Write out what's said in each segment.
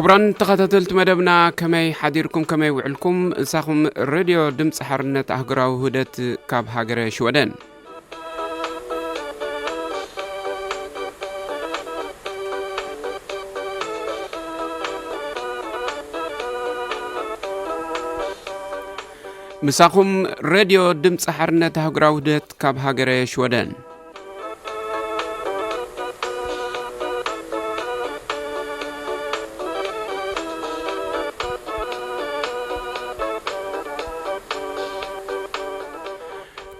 ክቡራን ተኸታተልቲ መደብና፣ ከመይ ሓዲርኩም፣ ከመይ ውዕልኩም? እሳኹም ሬድዮ ድምፂ ሓርነት ኣህጉራዊ ውህደት ካብ ሃገረ ሽወደን። ምሳኹም ሬድዮ ድምፂ ሓርነት ኣህጉራዊ ውህደት ካብ ሃገረ ሽወደን።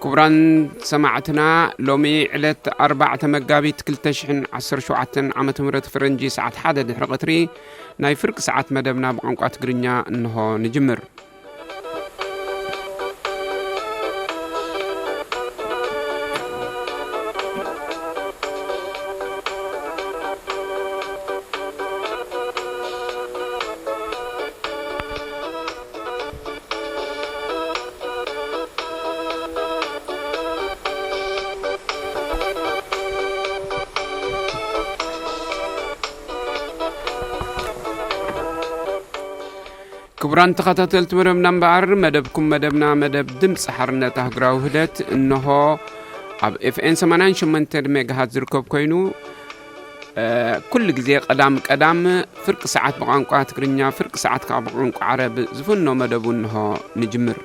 ክቡራን ሰማዕትና፣ ሎሚ ዕለት ኣርባዕተ መጋቢት ክልተ ሽሕን ዓሰርተ ሸውዓተን ዓመተ ምህረት ፈረንጂ፣ ሰዓት ሓደ ድሕሪ ቀትሪ፣ ናይ ፍርቂ ሰዓት መደብና ብቋንቋ ትግርኛ እንሆ ንጅምር። ክቡራን ተኸታተልቲ መደብና እምበኣር፣ መደብኩም መደብና፣ መደብ ድምፂ ሓርነት ኣህጉራዊ ውህደት፣ እንሆ ኣብ ኤፍኤን ሰማንያን ሸሞንተን ሜጋሃት ዝርከብ ኮይኑ፣ እ፣ ኩሉ ግዜ ቀዳም ቀዳም ፍርቂ ሰዓት ብቋንቋ ትግርኛ፣ ፍርቂ ሰዓት ከዓ ብቋንቋ ዓረብ ዝፍኖ መደቡ እንሆ ንጅምር።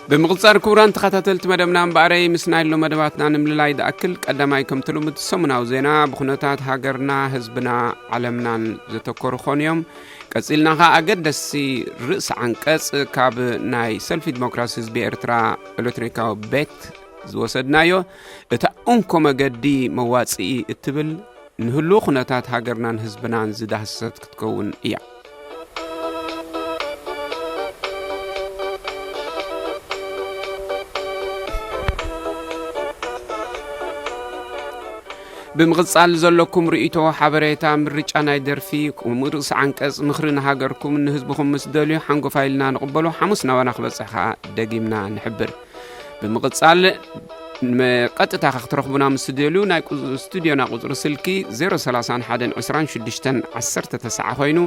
ብምቕጻል ክቡራን ተኸታተልቲ መደብና እምበኣረይ፣ ምስ ናይ ሎ መደባትና ንምልላይ ዝኣክል፣ ቀዳማይ ከምቲ ልሙድ ሰሙናዊ ዜና፣ ብኩነታት ሃገርና፣ ህዝብና፣ ዓለምናን ዘተኮሩ ክኾኑ እዮም። ቀጺልና ኸኣ ኣገደስቲ ርእሲ ዓንቀጽ ካብ ናይ ሰልፊ ዲሞክራሲ ህዝቢ ኤርትራ ኤሌክትሪካዊ ቤት ዝወሰድናዮ፣ እታ እንኮ መገዲ መዋጽኢ እትብል ንህሉው ኩነታት ሃገርናን ህዝብናን ዝዳህሰት ክትከውን እያ። ብምቕጻል ዘለኩም ርእይቶ፣ ሓበሬታ፣ ምርጫ ናይ ደርፊ፣ ከምኡ ርእሲ ዓንቀጽ፣ ምኽሪ ንሃገርኩም ንህዝብኹም ምስ ደልዩ፣ ሓንጎፋይ ኢልና ንቕበሎ። ሓሙስ ናባና ክበጽሕ ከኣ ደጊምና ንሕብር። ብምቕጻል፣ ም-፣ ቀጥታ ክትረኽቡና ምስ ትደልዩ፣ ናይ ቁ-፣ ስቱድዮና ቁጽሪ ስልኪ ዜሮ ሰላሳን ሓደን ዕስራን ሽዱሽተን ዓሰርተ ተስዓ ኮይኑ፣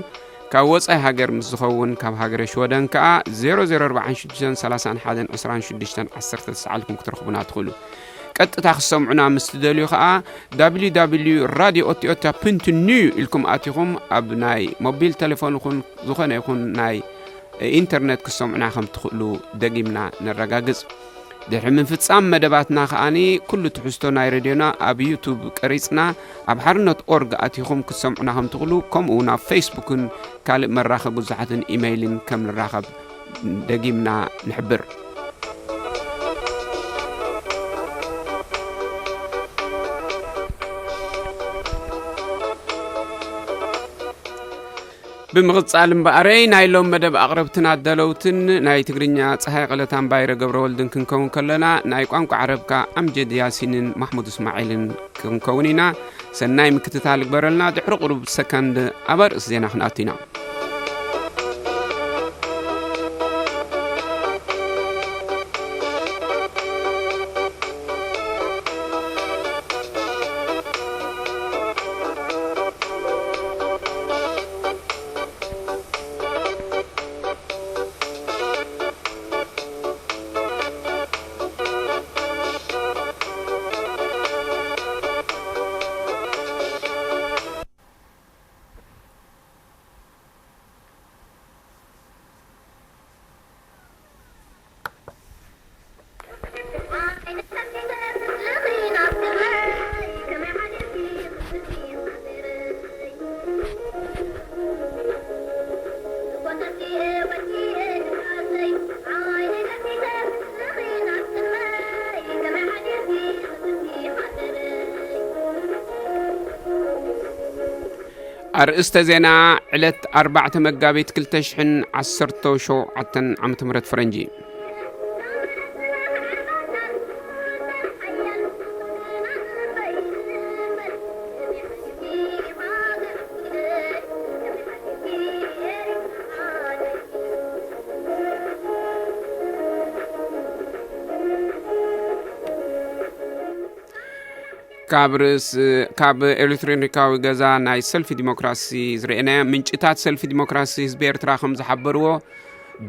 ካብ ወጻኢ ሃገር ምስ ዝኸውን፣ ካብ ሃገረ ሽወደን ከኣ ዜሮ ዜሮ ኣርባዓን ሽዱሽተን ሰላሳን ሓደን ዕስራን ሽዱሽተን ዓሰርተ ተስዓ ኢልኩም ክትረኽቡና ትኽእሉ። ቀጥታ ክትሰምዑና ምስ ትደልዩ ከኣ፣ www radio otiotia punkt nu ኢልኩም ኣቲኹም፣ ኣብ ናይ ሞቢል ቴሌፎንኹም ዝኾነ ይኹን ናይ ኢንተርነት ክትሰምዑና ከም ትኽእሉ ደጊምና ነረጋግጽ። ድሕሪ ምፍጻም መደባትና ከኣኒ፣ ኩሉ ትሕዝቶ ናይ ሬድዮና ኣብ ዩቱብ ቀሪጽና፣ ኣብ ሓርነት ኦርግ ኣቲኹም ክትሰምዑና ከም ትኽእሉ፣ ከምኡ እውን ኣብ ፌስቡክን ካልእ መራኸቢ ብዙሓትን ኢመይልን ከም ንራኸብ ደጊምና ንሕብር። ብምቕጻል እምበኣረይ፣ ናይ ሎም መደብ ኣቕረብትን ኣዳለውትን ናይ ትግርኛ ጸሃይ ቀለታን ባይረ ገብረወልድን ክንከውን ከለና፣ ናይ ቋንቋ ዓረብካ ኣምጀድ ያሲንን ማሕሙድ እስማዒልን ክንከውን ኢና። ሰናይ ምክትታል ግበረልና። ድሕሪ ቁሩብ ሰከንድ ኣብ ኣርእስቲ ዜና ክንኣቱ ኢና። ኣርእስተ ዜና፣ ዕለት ኣርባዕተ መጋቢት ክልተ ሽሕን ዓሰርተ ሸውዓተን ዓመተ ምህረት ፈረንጂ። ካብ ርእስ ካብ ኤሌክትሮኒካዊ ገዛ ናይ ሰልፊ ዲሞክራሲ ዝረአናዮ፣ ምንጭታት ሰልፊ ዲሞክራሲ ህዝቢ ኤርትራ ከም ዝሓበርዎ፣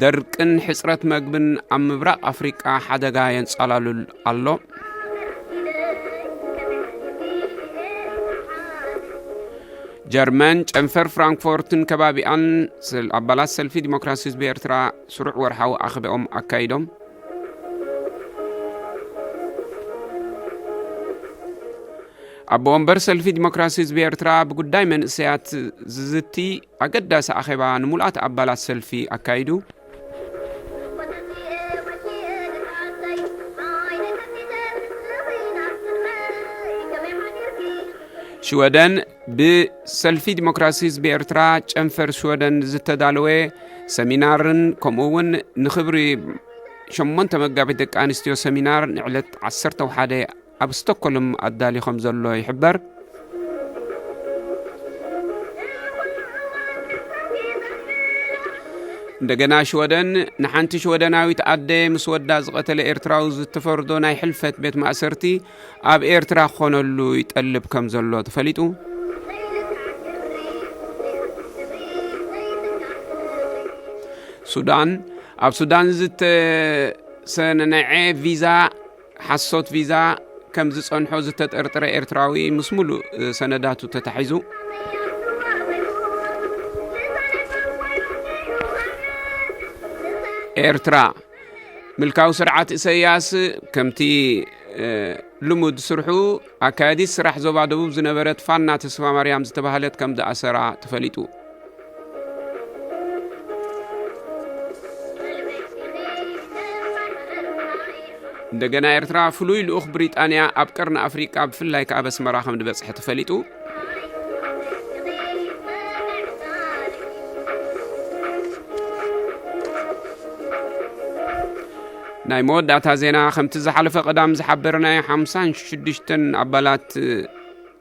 ደርቅን ሕጽረት መግብን ኣብ ምብራቕ ኣፍሪቃ ሓደጋ የንጻላሉል ኣሎ። ጀርመን፣ ጨንፈር ፍራንክፎርትን ከባቢኣን ስል-፣ ኣባላት ሰልፊ ዲሞክራሲ ህዝቢ ኤርትራ ስሩዕ ወርሓዊ ኣኽብኦም ኣካይዶም። ኣቦ ወንበር ሰልፊ ዲሞክራሲ ህዝቢ ኤርትራ ብጉዳይ መንእሰያት ዝዝቲ ኣገዳሲ ኣኼባ ንምሉኣት ኣባላት ሰልፊ ኣካይዱ። ሽወደን ብሰልፊ ዲሞክራሲ ህዝቢ ኤርትራ ጨንፈር ሽወደን ዝተዳለወ ሰሚናርን ከምኡ እውን ንኽብሪ ሸሞንተ መጋቢት ደቂ ኣንስትዮ ሰሚናር ንዕለት ዓሰርተ ሓደ ኣብ ስቶክሆልም ኣዳልዩ ከም ዘሎ ይሕበር። እንደገና ሽወደን ንሓንቲ ሽወደናዊት ኣደ ምስ ወዳ ዝቐተለ ኤርትራዊ ዝተፈርዶ ናይ ሕልፈት ቤት ማእሰርቲ ኣብ ኤርትራ ክኾነሉ ይጠልብ ከም ዘሎ ተፈሊጡ። ሱዳን፣ ኣብ ሱዳን ዝተሰነዐ ቪዛ፣ ሓሶት ቪዛ ከም ዝጸንሖ ዝተጠርጠረ ኤርትራዊ ምስ ሙሉእ ሰነዳቱ ተታሒዙ። ኤርትራ፣ ምልካዊ ስርዓት ኢሳያስ ከምቲ፣ እ፣ ልሙድ ስርሑ ኣካያዲት ስራሕ ዞባ ደቡብ ዝነበረት ፋና ተስፋ ማርያም ዝተባህለት ከም ዝኣሰራ ተፈሊጡ። እንደገና ኤርትራ ፍሉይ ልኡኽ ብሪጣንያ ኣብ ቀርኒ ኣፍሪቃ ብፍላይ ከኣ ኣብ ኣስመራ ከም ዝበጽሐ ተፈሊጡ። ናይ መወዳእታ ዜና፣ ከምቲ ዝሓለፈ ቀዳም ዝሓበርናዮ ሓምሳን ሽዱሽተን ኣባላት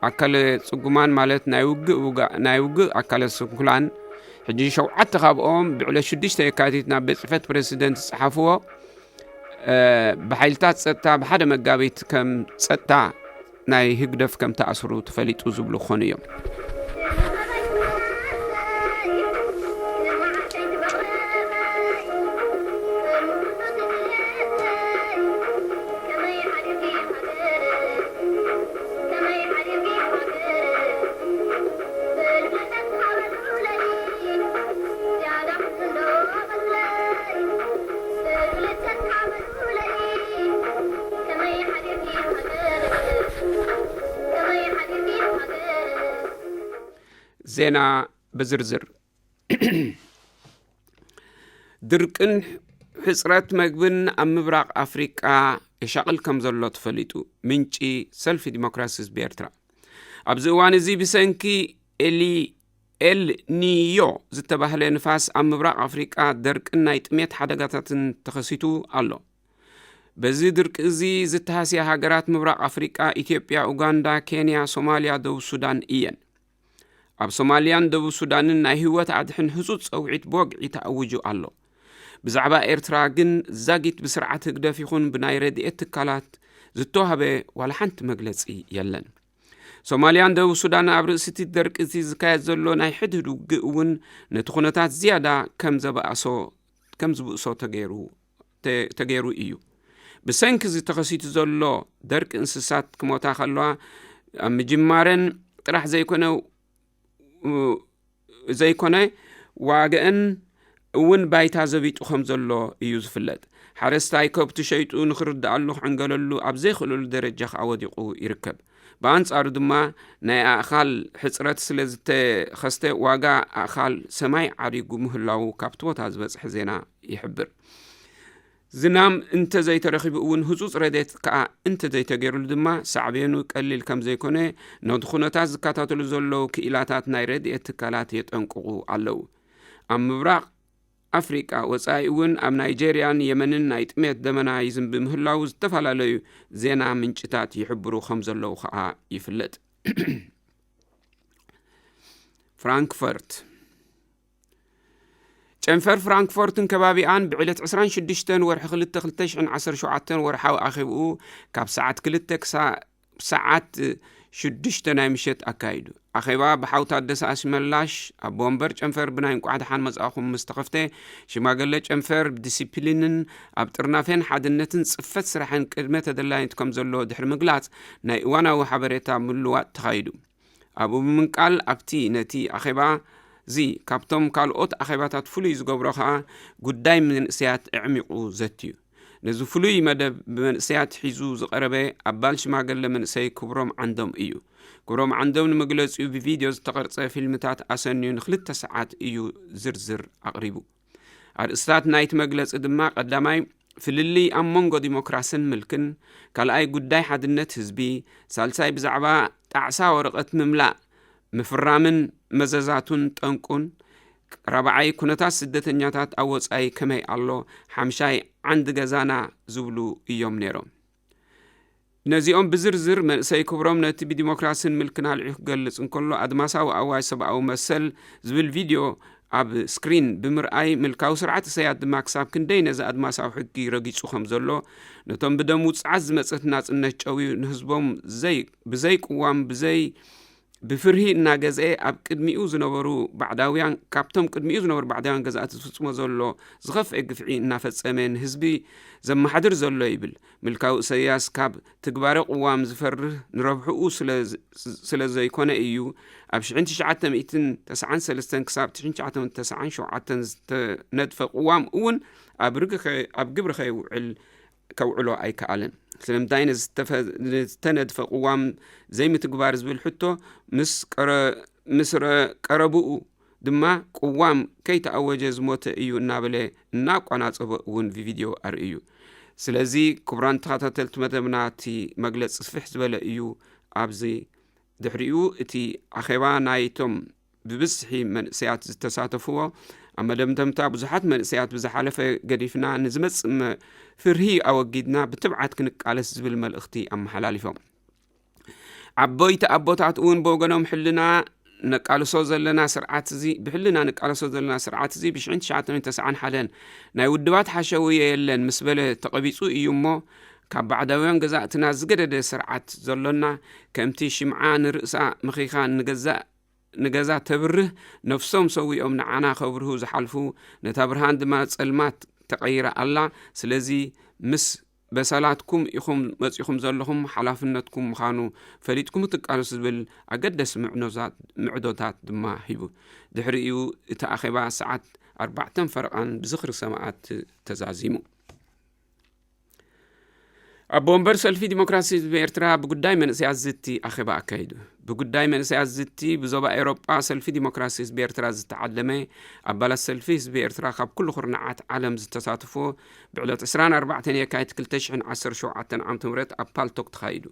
ኣካለ ጽጉማን ማለት ናይ ውግእ ውጋ-፣ ናይ ውግእ ኣካለ ስንኩላን ሕጂ ሸውዓተ ካብኦም ብዕለት ሽዱሽተ የካቲት ናብ ቤት ጽሕፈት ፕረሲደንት ዝጸሓፍዎ፣ እ፣ ብሓይልታት ጸጥታ ብሓደ መጋቢት ከም ጸጥታ ናይ ህግደፍ ከም ተኣስሩ ተፈሊጡ ዝብሉ ክኾኑ እዮም። ዜና ብዝርዝር። ድርቅን ሕጽረት መግብን ኣብ ምብራቕ ኣፍሪቃ የሻቕል ከም ዘሎ ተፈሊጡ። ምንጪ ሰልፊ ዲሞክራሲ ህዝቢ ኤርትራ። ኣብዚ እዋን እዚ ብሰንኪ ኤሊ-፣ ኤል ኒዮ ዝተባህለ ንፋስ ኣብ ምብራቕ ኣፍሪቃ ደርቅን ናይ ጥሜት ሓደጋታትን ተኸሲቱ ኣሎ። በዚ ድርቂ እዚ ዝተሃስያ ሃገራት ምብራቕ ኣፍሪቃ ኢትዮጵያ፣ ኡጋንዳ፣ ኬንያ፣ ሶማልያ፣ ደቡብ ሱዳን እየን። ኣብ ሶማልያን ደቡብ ሱዳንን ናይ ህይወት ኣድሕን ህጹጽ ጸውዒት ብወግዒ ተኣዊጁ ኣሎ። ብዛዕባ ኤርትራ ግን ዛጊት ብስርዓት ህግደፍ ይኹን ብናይ ረድኤት ትካላት ዝተዋህበ ዋላ ሓንቲ መግለጺ የለን። ሶማልያን ደቡብ ሱዳን ኣብ ርእሲ እቲ ደርቂ እቲ ዝካየድ ዘሎ ናይ ሕድሕድ ውግእ እውን ነቲ ኩነታት ዝያዳ ከም ዘበኣሶ፣ ከም ዝብእሶ ተገይሩ፣ ተ-፣ ተገይሩ እዩ። ብሰንኪ እዚ ተኸሲቱ ዘሎ ደርቂ እንስሳት ክሞታ ከለዋ ኣብ ምጅማረን ጥራሕ ዘይኮነ፣ እ፣ ዘይኮነ ዋግአን እውን ባይታ ዘቢጡ ከም ዘሎ እዩ ዝፍለጥ። ሓረስታይ ከብቱ ሸይጡ ንኽርድኣሉ ክዕንገለሉ ኣብ ዘይኽእለሉ ደረጃ ከኣ ወዲቑ ይርከብ። ብኣንጻሩ ድማ ናይ ኣእኻል ሕጽረት ስለ ዝተኸስተ ዋጋ ኣእኻል ሰማይ ዓሪጉ ምህላዉ ካብቲ ቦታ ዝበጽሐ ዜና ይሕብር። ዝናም እንተዘይተረኺቡ እውን ህጹጽ ረድኤት ከኣ እንተዘይተገይሩሉ ድማ ሳዕቤኑ ቀሊል ከም ዘይኮነ ነቲ ኩነታት ዝከታተሉ ዘለዉ ክኢላታት ናይ ረድኤት ትካላት የጠንቅቑ ኣለዉ። ኣብ ምብራቕ ኣፍሪቃ ወጻኢ እውን ኣብ ናይጄርያን የመንን ናይ ጥሜት ደመና ይዝንቢ ምህላዉ ዝተፈላለዩ ዜና ምንጭታት ይሕብሩ ከም ዘለዉ ከኣ ይፍለጥ። ፍራንክፈርት። ጨንፈር ፍራንክፎርትን ከባቢኣን ብዕለት ዕስራን ሽዱሽተን ወርሒ ክልተ ክልተ ሽሕን ዓሰርተ ሸውዓተን ወርሓዊ ኣኼብኡ ካብ ሰዓት ክልተ ክሳ-፣ ሰዓት ሽዱሽተ ናይ ምሸት ኣካይዱ። ኣኼባ ብሓው ታደሰ ኣሽመላሽ ኣቦ ወንበር ጨንፈር ብናይ እንቋዕ ደሓን መጻእኹም ምስ ተኸፍተ፣ ሽማግለ ጨንፈር ብዲሲፕሊንን ኣብ ጥርናፌን ሓድነትን ጽፈት ስራሕን ቅድመ ተደላይነት ከም ዘሎ ድሕሪ ምግላጽ፣ ናይ እዋናዊ ሓበሬታ ምልዋጥ ተኻይዱ። ኣብኡ ብምንቃል፣ ኣብቲ ነቲ ኣኼባ እዚ ካብቶም ካልኦት ኣኼባታት ፍሉይ ዝገብሮ ኸኣ፣ ጉዳይ መንእሰያት ኣዕሚቑ ዘትዩ። ነዚ ፍሉይ መደብ ብመንእሰያት ሒዙ ዝቐረበ ኣባል ሽማግለ መንእሰይ ክብሮም ዓንዶም እዩ። ክብሮም ዓንዶም ንመግለጺኡ ብቪድዮ ዝተቐርጸ ፊልምታት ኣሰንዩ ንክልተ ሰዓት እዩ ዝርዝር ኣቕሪቡ። ኣርእስታት ናይቲ መግለጺ ድማ፣ ቀዳማይ፣ ፍልልይ ኣብ መንጎ ዲሞክራስን ምልክን፣ ካልኣይ፣ ጉዳይ ሓድነት ህዝቢ፣ ሳልሳይ፣ ብዛዕባ ጣዕሳ ወረቐት ምምላእ፣ ምፍራምን መዘዛቱን ጠንቁን፣ ራብዓይ፣ ኩነታት ስደተኛታት ኣብ ወጻኢ ከመይ ኣሎ፣ ሓምሻይ፣ ዓንዲ ገዛና ዝብሉ እዮም ነይሮም። ነዚኦም ብዝርዝር መንእሰይ ክብሮም ነቲ ብዲሞክራስን ምልክን ኣልዒሉ ክገልጽ እንከሎ፣ ኣድማሳዊ ኣዋጅ ሰብኣዊ መሰል ዝብል ቪድዮ ኣብ ስክሪን ብምርኣይ፣ ምልካዊ ስርዓት ኢሳያስ ድማ ክሳብ ክንደይ ነዚ ኣድማሳዊ ሕጊ ረጊጹ ከም ዘሎ፣ ነቶም ብደም ውጽዓት ዝመጸት ናጽነት ጨውዩ ንህዝቦም ዘይ-፣ ብዘይ ቅዋም፣ ብዘይ ብፍርሂ እናገዝአ ኣብ ቅድሚኡ ዝነበሩ ባዕዳውያን፣ ካብቶም ቅድሚኡ ዝነበሩ ባዕዳውያን ገዛእቲ ዝፍጽሞ ዘሎ ዝኸፍአ ግፍዒ እናፈጸመ ንህዝቢ ዘመሓድር ዘሎ ይብል። ምልካዊ ኢሳያስ ካብ ትግባረ ቅዋም ዝፈርህ ንረብሕኡ ስለ ዝ-፣ ስለ ዘይኮነ እዩ። ኣብ ሽሕን ትሽዓተ ሚእትን ተስዓን ሰለስተን ክሳብ ሽሕን ትሽዓተ ሚእትን ተስዓን ሸውዓተን ዝተነድፈ ቅዋም እውን ኣብ ርግኸ-፣ ኣብ ግብሪ ከይውዕል ከውዕሎ ኣይከኣለን። ስለምንታይ ነዚ ዝተፈ-፣ ዝተነድፈ ቅዋም ዘይምትግባር ዝብል ሕቶ ምስ ቀረ-፣ ምስ ረ-፣ ቀረብኡ ድማ ቅዋም ከይተኣወጀ ዝሞተ እዩ እናበለ እናቋናጸቦ እውን ብቪድዮ ኣርእዩ። ስለዚ ክቡራን ተኸታተልቲ መደብና፣ እቲ መግለጺ ስፍሕ ዝበለ እዩ። ኣብዚ ድሕሪኡ እቲ ኣኼባ ናይቶም ብብዝሒ መንእሰያት ዝተሳተፍዎ፣ ኣብ መደምደምታ ብዙሓት መንእሰያት ብዝሓለፈ ገዲፍና ንዝመጽእ መ-፣ ፍርሂ ኣወጊድና ብትብዓት ክንቃለስ ዝብል መልእኽቲ ኣመሓላሊፎም። ዓበይቲ ኣቦታት እውን ብወገኖም፣ ሕልና ነቃልሶ ዘለና ስርዓት እዚ፣ ብሕልና ንቃለሶ ዘለና ስርዓት እዚ ብሽሕን ትሽዓተ ሚእትን ተስዓን ሓደን ናይ ውድባት ሓሸውየ የለን ምስ በለ ተቐቢጹ እዩ እሞ፣ ካብ ባዕዳውያን ገዛእትና ዝገደደ ስርዓት ዘሎና፣ ከምቲ ሽምዓ ንርእሳ ምኺኻ ንገዛእ ንገዛ ተብርህ፣ ነፍሶም ሰዊኦም ንዓና ከብርሁ ዝሓልፉ፣ ነታ ብርሃን ድማ ጸልማት ተቐይራ ኣላ። ስለዚ ምስ በሰላትኩም ኢኹም መጺኹም ዘለኹም፣ ሓላፍነትኩም ምዃኑ ፈሊጥኩም ትቃለሱ ዝብል ኣገደሲ ምዕኖዛት-፣ ምዕዶታት ድማ ሂቡ። ድሕሪኡ እቲ ኣኼባ ሰዓት ኣርባዕተን ፈረቓን ብዝኽሪ ሰማእት ተዛዚሙ። ኣቦ ወንበር ሰልፊ ዲሞክራሲ ህዝቢ ኤርትራ ብጉዳይ መንእሰያት ዝቲ ኣኼባ ኣካይዱ። ብጉዳይ መንእሰያት ዝቲ ብዞባ ኤውሮጳ ሰልፊ ዲሞክራሲ ህዝቢ ኤርትራ ዝተዓደመ፣ ኣባላት ሰልፊ ህዝቢ ኤርትራ ካብ ኩሉ ኩርናዓት ዓለም ዝተሳተፎ፣ ብዕለት ዕስራን ኣርባዕተን የካቲት ክልተ ሽሕን ዓሰርተ ሸውዓተን ዓመተ ምህረት ኣብ ፓልቶክ ተኻይዱ።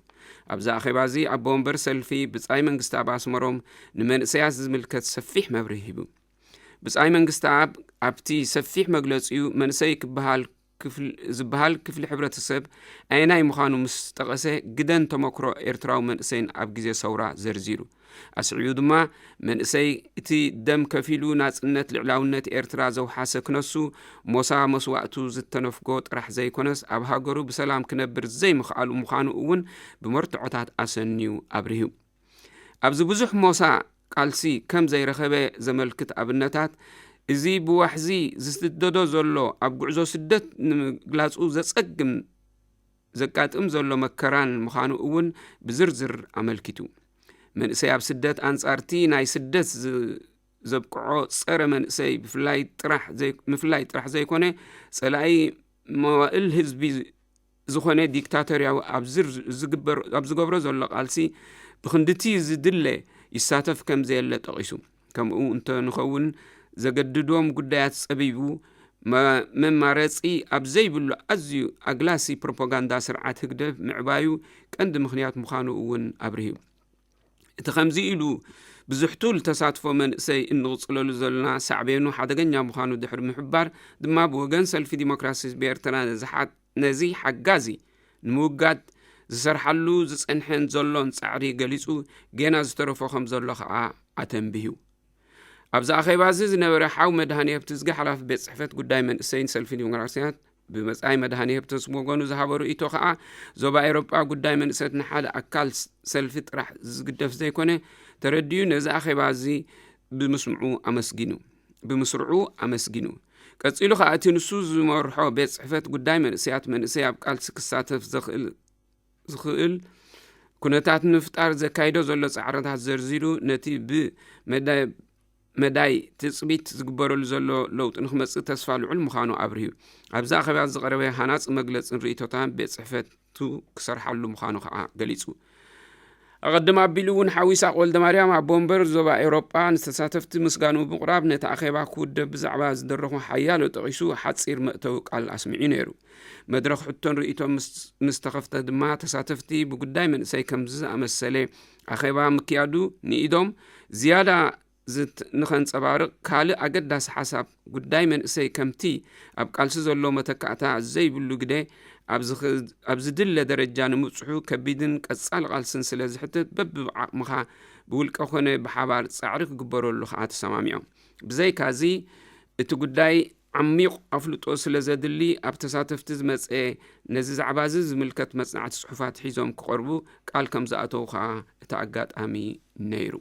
ኣብዚ ኣኼባ እዚ ኣቦ ወንበር ሰልፊ ብጻይ መንግስቲ ኣብ ኣስመሮም ንመንእሰያት ዝምልከት ሰፊሕ መብርሂ ሂቡ። ብጻይ መንግስቲ ኣብ፣ ኣብቲ ሰፊሕ መግለጺኡ መንእሰይ ክበሃል ክፍል-፣ ዝበሃል ክፍሊ ሕብረተሰብ ኣየናይ ምዃኑ ምስ ጠቐሰ፣ ግደን ተመክሮ ኤርትራዊ መንእሰይን ኣብ ግዜ ሰውራ ዘርዚሩ። ኣስዒቡ ድማ፣ መንእሰይ እቲ ደም ከፊሉ ናጽነት ልዕላውነት ኤርትራ ዘውሓሰ ክነሱ፣ ሞሳ መስዋእቱ ዝተነፍጎ ጥራሕ ዘይኮነስ፣ ኣብ ሃገሩ ብሰላም ክነብር ዘይምኽኣሉ ምዃኑ እውን ብመርትዖታት ኣሰንዩ ኣብሪሁ። ኣብዚ ብዙሕ ሞሳ ቃልሲ ከም ዘይረኸበ ዘመልክት ኣብነታት፣ እዚ ብዋሕዚ ዝስደዶ ዘሎ፣ ኣብ ጉዕዞ ስደት ንምግላጹ ዘጸግም፣ ዘጋጥም ዘሎ መከራን ምዃኑ እውን ብዝርዝር ኣመልኪቱ። መንእሰይ ኣብ ስደት ኣንጻርቲ ናይ ስደት ዝ-፣ ዘብቅዖ ጸረ መንእሰይ ብፍላይ ጥራሕ ዘይ-፣ ምፍላይ ጥራሕ ዘይኮነ፣ ጸላኢ መዋእል ህዝቢ ዝኾነ ዲክታቶርያዊ ኣብ ዝር-፣ ዝግበር-፣ ኣብ ዝገብሮ ዘሎ ቃልሲ ብክንድቲ ዝድለ ይሳተፍ ከም ዘየለ ጠቒሱ። ከምኡ እንተ ንኸውን ዘገድዶም ጉዳያት ጸቢቡ፣ መ-፣ መማረጺ ኣብ ዘይብሉ ኣዝዩ ኣግላሲ ፕሮፓጋንዳ ስርዓት ህግደፍ ምዕባዩ ቀንዲ ምኽንያት ምዃኑ እውን ኣብሪሁ። እቲ ከምዚ ኢሉ ብዙሕ ቱል ተሳትፎ መንእሰይ እንቕጽለሉ ዘለና ሳዕቤኑ ሓደገኛ ምዃኑ ድሕሪ ምሕባር ድማ፣ ብወገን ሰልፊ ዲሞክራሲ ህዝቢ ኤርትራ ነዚ ሓ-፣ ነዚ ሓጋዚ ንምውጋድ ዝሰርሓሉ ዝጸንሐን ዘሎን ጻዕሪ ገሊጹ፣ ጌና ዝተረፎ ከም ዘሎ ከኣ ኣተንቢሁ። ኣብዚ ኣኼባ እዚ ዝነበረ ሓው መድሃኔ ሃብተዝጊ፣ ሓላፊ ቤት ጽሕፈት ጉዳይ መንእሰይን ሰልፊ ዲሞክራሲያት ብመጻኢ መድሃኒ ህብተስ ወገኑ ዝሃበ ርእይቶ ከኣ፣ ዞባ ኤውሮጳ ጉዳይ መንእሰት ንሓደ ኣካል ስ-፣ ሰልፊ ጥራሕ ዝግደፍ ዘይኮነ፣ ተረዲኡ ነዚ ኣኼባ እዚ ብምስምዑ ኣመስጊኑ፣ ብምስርዑ ኣመስጊኑ። ቀጺሉ ከኣ እቲ ንሱ ዝመርሖ ቤት ጽሕፈት ጉዳይ መንእሰያት፣ መንእሰይ ኣብ ቃልሲ ክሳተፍ ዘኽእል፣ ዝኽእል ኩነታት ንምፍጣር ዘካይዶ ዘሎ ጻዕርታት ዘርዚሩ፣ ነቲ ብመዳይ መዳይ ትጽቢት ዝግበረሉ ዘሎ ለውጢ ንክመጽእ ተስፋ ልዑል ምዃኑ ኣብርሁ። ኣብዚ ኣኼባ ዝቐረበ ሃናጺ መግለጽን ርእይቶታን ቤት ጽሕፈቱ ክሰርሓሉ ምዃኑ ከኣ ገሊጹ። ኣቐድም ኣቢሉ እውን ሓዊሳቕ ወልደማርያም ኣቦ ወንበር ዞባ ኤውሮጳ ንተሳተፍቲ ምስጋኑ ብምቕራብ ነቲ ኣኼባ ክውደብ ብዛዕባ ዝደረኹ ሓያሎ ጠቒሱ ሓጺር መእተዊ ቃል ኣስሚዑ ነይሩ። መድረኽ ሕቶን ርእይቶን ምስ፣ ምስ ተኸፍተ ድማ ተሳተፍቲ ብጉዳይ መንእሰይ ከምዚ ዝኣመሰለ ኣኼባ ምክያዱ ንኢዶም ዝያዳ ዝት-፣ ንኸንጸባርቕ ካልእ ኣገዳሲ ሓሳብ ጉዳይ መንእሰይ ከምቲ ኣብ ቃልሲ ዘሎ መተካእታ ዘይብሉ ግደ ኣብ ዝኽ-፣ ኣብ ዝድለ ደረጃ ንምብጽሑ ከቢድን ቀጻሊ ቃልስን ስለ ዝሕትት በብዓቕምኻ ብውልቀ ኮነ ብሓባር ጻዕሪ ክግበረሉ ከኣ ተሰማሚዖም። ብዘይካዚ እቲ ጉዳይ ዓሚቕ ኣፍልጦ ስለ ዘድሊ ኣብ ተሳተፍቲ ዝመጸ ነዚ ዛዕባ እዚ ዝምልከት መጽናዕቲ ጽሑፋት ሒዞም ክቐርቡ ቃል ከም ዝኣተዉ ከኣ እቲ ኣጋጣሚ ነይሩ።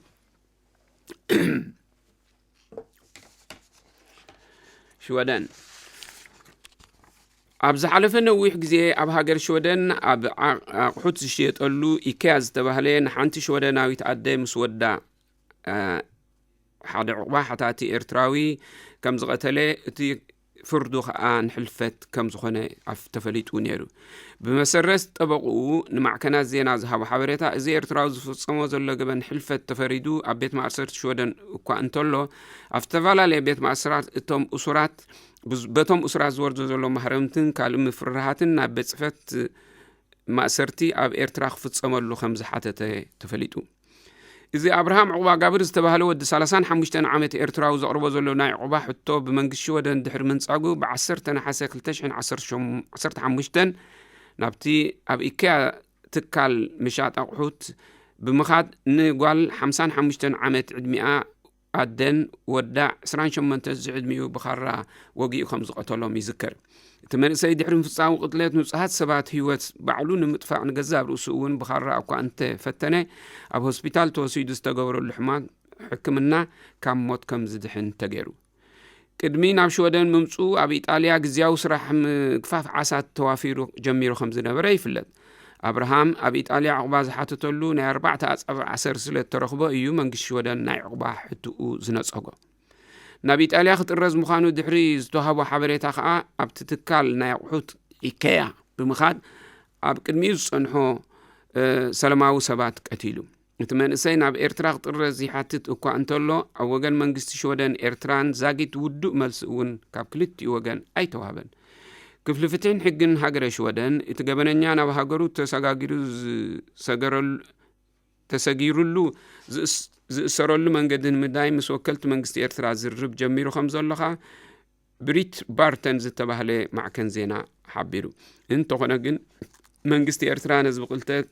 ሽወደን። ኣብ ዝሓለፈ ነዊሕ ግዜ ኣብ ሃገር ሽወደን ኣብ ዓ-፣ ኣቑሑት ዝሽየጠሉ ኢኬያ ዝተባህለ ንሓንቲ ሽወደናዊት ኣደ ምስ ወዳ፣ እ፣ ሓደ ዕቑባ ሓታቲ ኤርትራዊ ከም ዝቐተለ፣ እቲ ፍርዱ ከኣ ንሕልፈት ከም ዝኾነ ኣፍ-፣ ተፈሊጡ ነይሩ። ብመሰረት ጠበቕኡ ንማዕከናት ዜና ዝሃቦ ሓበሬታ፣ እዚ ኤርትራዊ ዝፍጸሞ ዘሎ ገበን ሕልፈት ተፈሪዱ ኣብ ቤት ማእሰርቲ ሽወደን እኳ እንተሎ፣ ኣብ ዝተፈላለየ ቤት ማእሰራት እቶም እሱራት፣ ብዝ-፣ በቶም እሱራት ዝወርዶ ዘሎ ማህረምትን ካልእ ምፍርራሃትን ናብ ቤት ጽሕፈት ማእሰርቲ ኣብ ኤርትራ ክፍጸመሉ ከም ዝሓተተ ተፈሊጡ። እዚ ኣብርሃም ዕቑባ ጋብር ዝተባህለ ወዲ ሰላሳን ሓሙሽተን ዓመት ኤርትራዊ ዘቕርቦ ዘሎ ናይ ዕቑባ ሕቶ ብመንግስቲ ሽወደን ድሕሪ ምንጻጉ፣ ብ ዓሰርተ ነሓሰ ክልተ ሽሕን ዓሰርተ ሓሙሽተን ናብቲ ኣብ ኢኬያ ትካል ምሻጥ ኣቑሑት ብምኻድ ንጓል ሓምሳን ሓሙሽተን ዓመት ዕድሚኣ ኣደን ወዳ ዕስራን ሸሞንተን ዝዕድሚኡ ብኻራ ወጊኡ ከም ዝቐተሎም ይዝከር። እቲ መንእሰይ ድሕሪ ምፍጻሙ ቅትለት ንጹሃት ሰባት ህይወት ባዕሉ ንምጥፋእ ንገዛእ ርእሱ እውን ብኻራ እኳ እንተፈተነ፣ ኣብ ሆስፒታል ተወሲዱ ዝተገበረሉ ሕማም ሕክምና ካብ ሞት ከም ዝድሕን ተገይሩ። ቅድሚ ናብ ሽወደን ምምጽኡ ኣብ ኢጣልያ ግዝያዊ ስራሕ ምግፋፍ ዓሳ ተዋፊሩ ጀሚሩ ከም ዝነበረ ይፍለጥ። ኣብርሃም ኣብ ኢጣልያ ዕቑባ ዝሓተተሉ ናይ ኣርባዕተ ኣጻብዕ ኣሰር ስለ እተረኽቦ እዩ መንግስቲ ሽወደን ናይ ዕቑባ ሕትኡ ዝነጸጎ። ናብ ኢጣልያ ክጥረዝ ምዃኑ ድሕሪ ዝተዋህቦ ሓበሬታ ከኣ ኣብቲ ትካል ናይ ኣቑሑት ኢኬያ ብምኻድ ኣብ ቅድሚኡ ዝጸንሖ፣ እ፣ ሰላማዊ ሰባት ቀቲሉ። እቲ መንእሰይ ናብ ኤርትራ ክጥረዝ ይሓትት እኳ እንተሎ፣ ኣብ ወገን መንግስቲ ሽወደን ኤርትራን ዛጊት ውዱእ መልሲ እውን ካብ ክልቲኡ ወገን ኣይተዋህበን። ክፍሊ ፍትሕን ሕግን ሃገረ ሽወደን፣ እቲ ገበነኛ ናብ ሃገሩ ተሰጋጊሩ ዝሰገረሉ፣ ተሰጊሩሉ ዝእስ-፣ ዝእሰረሉ መንገዲ ንምዳይ ምስ ወከልቲ መንግስቲ ኤርትራ ዝርርብ ጀሚሩ ከም ዘሎ ከኣ ብሪት ባርተን ዝተባህለ ማዕከን ዜና ሓቢሩ። እንተኾነ ግን፣ መንግስቲ ኤርትራ ነዚ ብቕልተ-፣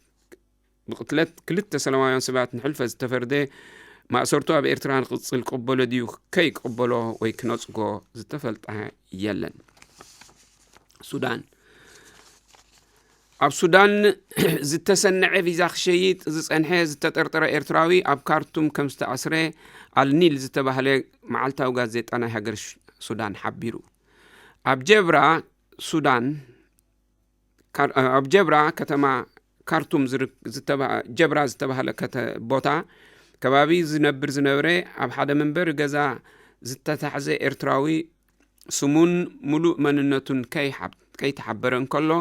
ብቕትለት ክልተ ሰላማውያን ሰባት ንሕልፈት ዝተፈርደ ማእሰርቱ ኣብ ኤርትራ ንክቕጽል ቅበሎ ድዩ ከይቅበሎ ወይ ክነጽጎ ዝተፈልጠ የለን። ሱዳን። ኣብ ሱዳን ዝተሰነዐ ቪዛ ክሸይጥ ዝጸንሐ ዝተጠርጠረ ኤርትራዊ ኣብ ካርቱም ከም ዝተኣስረ ኣልኒል ዝተባህለ መዓልታዊ ጋዜጣ ናይ ሃገር ሽ-፣ ሱዳን ሓቢሩ። ኣብ ጀብራ ሱዳን፣ ካር-፣ ኣብ ጀብራ ከተማ ካርቱም ዝርክ-፣ ዝተባ-፣ ጀብራ ዝተባህለ ከተ-፣ ቦታ ከባቢ ዝነብር ዝነበረ ኣብ ሓደ መንበሪ ገዛ ዝተታሕዘ ኤርትራዊ ስሙን ምሉእ መንነቱን ከይሓብ-፣ ከይተሓበረ እንከሎ፣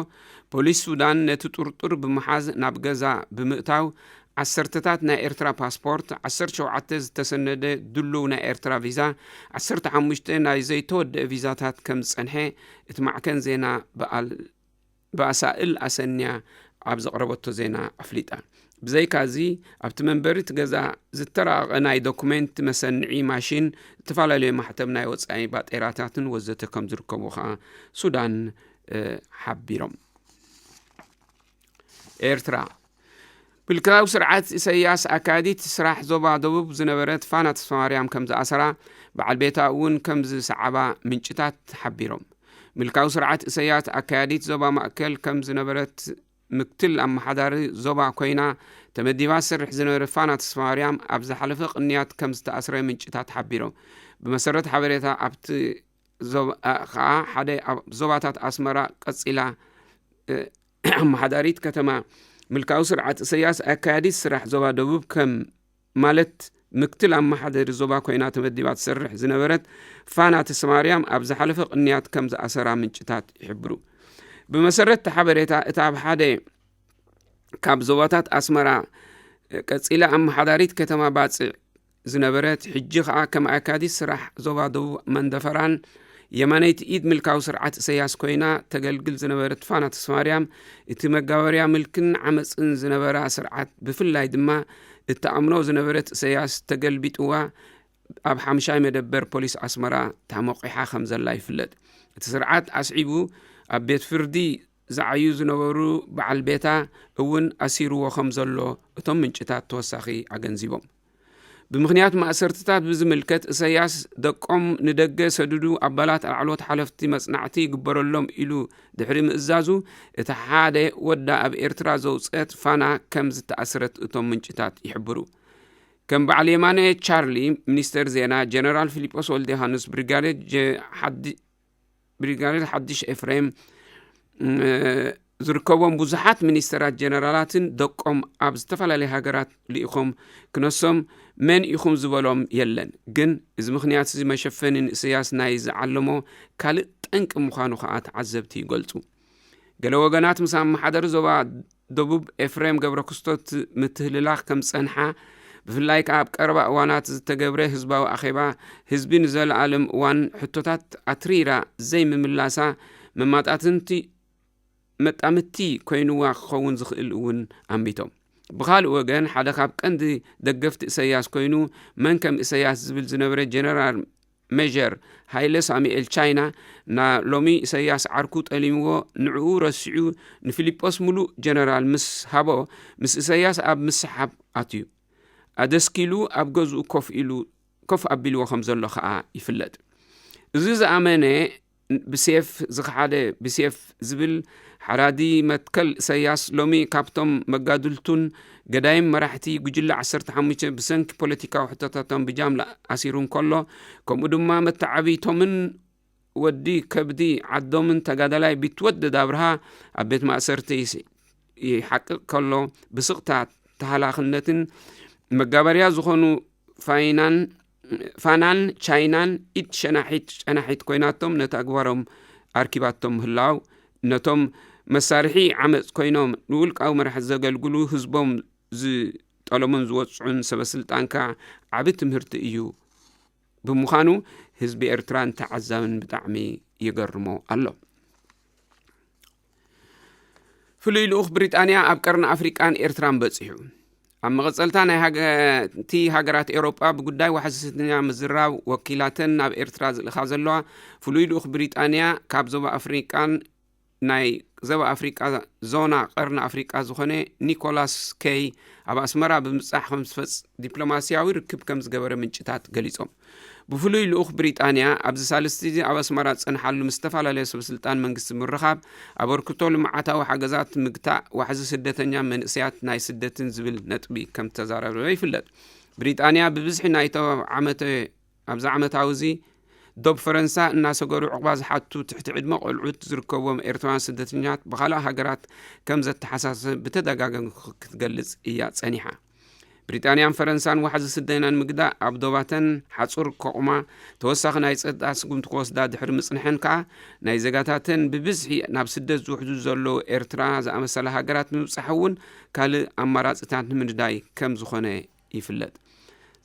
ፖሊስ ሱዳን ነቲ ጥርጡር ብምሓዝ ናብ ገዛ ብምእታው፣ ዓሰርተታት ናይ ኤርትራ ፓስፖርት፣ ዓሰርተ ሸውዓተ ዝተሰነደ ድሉው ናይ ኤርትራ ቪዛ፣ ዓሰርተ ሓሙሽተ ናይ ዘይተወደአ ቪዛታት ከም ዝጸንሐ እቲ ማዕከን ዜና ብኣል-፣ ብኣሳእል ኣሰንያ ኣብ ዘቕረበቶ ዜና ኣፍሊጣ። ብዘይካዚ፣ ኣብቲ መንበሪ እቲ ገዛ ዝተራቐቐ ናይ ዶኩሜንት መሰንዒ ማሽን፣ ዝተፈላለዩ ማሕተም ናይ ወጻኢ ባጤራታትን ወዘተ ከም ዝርከቡ ከኣ ሱዳን፣ እ፣ ሓቢሮም። ኤርትራ። ምልካዊ ስርዓት ኢሳያስ ኣካያዲት ስራሕ ዞባ ደቡብ ዝነበረት ፋና ተስፋማርያም ከም ዝኣሰራ፣ በዓል ቤታ እውን ከም ዝሰዓባ ምንጭታት ሓቢሮም። ምልካዊ ስርዓት እሰያስ ኣካያዲት ዞባ ማእከል ከም ዝነበረት ምክትል ኣመሓዳሪ ዞባ ኮይና ተመዲባ ትሰርሕ ዝነበረት ፋና ተስፋማርያም ኣብ ዝሓለፈ ቅንያት ከም ዝተኣስረ ምንጭታት ሓቢሮም። ብመሰረት ሓበሬታ ኣብቲ ዞባ፣ ኣ፣ ከዓ ሓደ ኣብ ዞባታት ኣስመራ ቀጺላ፣ እ፣ ኣመሓዳሪት ከተማ ምልካዊ ስርዓት እሰያስ ኣካያዲት ስራሕ ዞባ ደቡብ ከም ማለት ምክትል ኣመሓዳሪ ዞባ ኮይና ተመዲባ ትሰርሕ ዝነበረት ፋና ተስፋማርያም ኣብ ዝሓለፈ ቅንያት ከም ዝኣሰራ ምንጭታት ይሕብሩ። ብመሰረት እቲ ሓበሬታ እታ ኣብ ሓደ ካብ ዞባታት ኣስመራ ቀጺላ ኣመሓዳሪት ከተማ ባጽዕ ዝነበረት፣ ሕጂ ኸኣ ከም ኣካያዲት ስራሕ ዞባ ደቡብ መንደፈራን የማነይቲ ኢድ ምልካዊ ስርዓት እሰያስ ኮይና ተገልግል ዝነበረት ፋና ተስፋማርያም፣ እቲ መጋበርያ ምልክን ዓመጽን ዝነበራ ስርዓት፣ ብፍላይ ድማ እትኣምኖ ዝነበረት እሰያስ ተገልቢጥዋ ኣብ ሓምሻይ መደበር ፖሊስ ኣስመራ ተሞቂሓ ከም ዘላ ይፍለጥ። እቲ ስርዓት ኣስዒቡ ኣብ ቤት ፍርዲ ዝዓዩ ዝነበሩ በዓል ቤታ እውን ኣሲርዎ ከም ዘሎ እቶም ምንጭታት ተወሳኺ ኣገንዚቦም። ብምኽንያት ማእሰርትታት ብዝምልከት፣ እሰያስ ደቆም ንደገ ሰድዱ ኣባላት ላዕለዎት ሓለፍቲ መጽናዕቲ ይግበረሎም ኢሉ ድሕሪ ምእዛዙ፣ እቲ ሓደ ወዳ ኣብ ኤርትራ ዘውጽአት ፋና ከም ዝተኣስረት እቶም ምንጭታት ይሕብሩ። ከም በዓል የማነ ቻርሊ፣ ሚኒስተር ዜና፣ ጀነራል ፊሊጶስ ወልደ ዮሃንስ፣ ብሪጋዴር ጀ-፣ ሓዲ-፣ ብሪጋዴር ሓድሽ ኤፍሬም፣ ም-፣ ዝርከቦም ብዙሓት ሚኒስተራት ጀነራላትን ደቆም ኣብ ዝተፈላለዩ ሃገራት ልኢኾም ክነሶም መን ኢኹም ዝበሎም የለን። ግን እዚ ምኽንያት እዚ መሸፈኒ ንእሰያስ ናይ ዝዓለሞ ካልእ ጠንቂ ምዃኑ ከኣ ተዓዘብቲ ይገልጹ። ገለ ወገናት ምስ ኣመሓደሪ ዞባ ደቡብ ኤፍሬም ገብረ ክስቶት ምትህልላኽ ከም ዝጸንሓ፣ ብፍላይ ከኣ ኣብ ቀረባ እዋናት ዝተገብረ ህዝባዊ ኣኼባ ህዝቢ ንዘለኣለም እዋን ሕቶታት ኣትሪራ ዘይምምላሳ መማጣትንቲ መጣምቲ ኮይንዋ ክኸውን ዝኽእል እውን ኣሚቶም። ብኻልእ ወገን፣ ሓደ ካብ ቀንዲ ደገፍቲ እሰያስ ኮይኑ፣ መን ከም እሰያስ ዝብል ዝነበረ ጀነራል ሜጀር ሃይለ ሳሙኤል ቻይና፣ ና ሎሚ እሰያስ ዓርኩ ጠሊምዎ፣ ንዕኡ ረሲዑ ንፊሊጶስ ሙሉእ ጀነራል ምስ ሃቦ፣ ምስ እሰያስ ኣብ ምስሓብ ኣትዩ። ኣደስኪሉ ኣብ ገዝኡ ኮፍ ኢሉ፣ ኮፍ ኣቢልዎ ከም ዘሎ ከኣ ይፍለጥ። እዚ ዝኣመነ ብሴፍ ዝኸሓደ ብሴፍ ዝብል ሓራዲ መትከል እሰያስ ሎሚ ካብቶም መጋድልቱን ገዳይም መራሕቲ ጉጅለ ዓሰርተ ሓሙሽተ ብሰንኪ ፖለቲካዊ ሕቶታቶም ብጃምላ ኣሲሩ እንከሎ፣ ከምኡ ድማ መተዓብይቶምን ወዲ ከብዲ ዓዶምን ተጋዳላይ ቢትወደድ ኣብርሃ ኣብ ቤት ማእሰርቲ ይስ-፣ ይሓቅቕ ከሎ፣ ብስቕታ ተሃላኽነትን መጋበርያ ዝኾኑ ፋይናን-፣ ፋናን ቻይናን ኢድ ሸናሒት ጨናሒት ኮይናቶም ነቲ ኣግባሮም ኣርኪባቶም ምህላው፣ ነቶም መሳርሒ ዓመጽ ኮይኖም ንውልቃዊ መራሕቲ ዘገልግሉ ህዝቦም ዝጠለሙን ዝወጽዑን ሰበ ስልጣንካ ዓቢ ትምህርቲ እዩ። ብምዃኑ ህዝቢ ኤርትራን ተዓዛብን ብጣዕሚ የገርሞ ኣሎ። ፍሉይ ልኡኽ ብሪጣንያ ኣብ ቀርኒ ኣፍሪቃን ኤርትራን በጺሑ። ኣብ መቐጸልታ ናይ ሃገ-፣ እቲ ሃገራት ኤውሮጳ ብጉዳይ ዋሕዚ ስደተኛ ምዝራብ ወኪላተን ናብ ኤርትራ ዝልእኻ ዘለዋ ፍሉይ ልኡኽ ብሪጣንያ ካብ ዞባ ኣፍሪቃን ናይ ዞባ ኣፍሪቃ ዞና ቀርኒ ኣፍሪቃ ዝኾነ ኒኮላስ ኬይ ኣብ ኣስመራ ብምብጻሕ ከም ዝፈጽ ዲፕሎማስያዊ ርክብ ከም ዝገበረ ምንጭታት ገሊጾም። ብፍሉይ ልኡኽ ብሪጣንያ ኣብዚ ሳልስቲ እዚ ኣብ ኣስመራ ዝጸንሓሉ ምስ ዝተፈላለዩ ሰብ ስልጣን መንግስቲ ምርኻብ፣ ኣበርክቶ ልምዓታዊ ሓገዛት ምግታእ ዋሕዚ ስደተኛ መንእሰያት ናይ ስደትን ዝብል ነጥቢ ከም ዝተዛረበ ይፍለጥ። ብሪጣንያ ብብዝሒ ናይቶ ዓመተ፣ ኣብዚ ዓመታዊ እዚ ዶብ ፈረንሳ እናሰገሩ ዕቑባ ዝሓቱ ትሕቲ ዕድመ ቆልዑት ዝርከብዎም ኤርትራውያን ስደተኛታት ብኻልእ ሃገራት ከም ዘተሓሳስብ ብተደጋጋሚ ክትገልጽ እያ ጸኒሓ። ብሪጣንያን ፈረንሳን ዋሕዚ ስደተኛን ምግዳእ ኣብ ዶባተን ሓጹር ከቑማ ተወሳኺ ናይ ጸጥታ ስጉምቲ ክወስዳ ድሕሪ ምጽንሐን ከኣ ናይ ዜጋታተን ብብዝሒ ናብ ስደት ዝውሕዙ ዘለዉ ኤርትራ ዝኣመሰላ ሃገራት ንምብጻሕ እውን ካልእ ኣማራጺታት ንምንዳይ ከም ዝኾነ ይፍለጥ።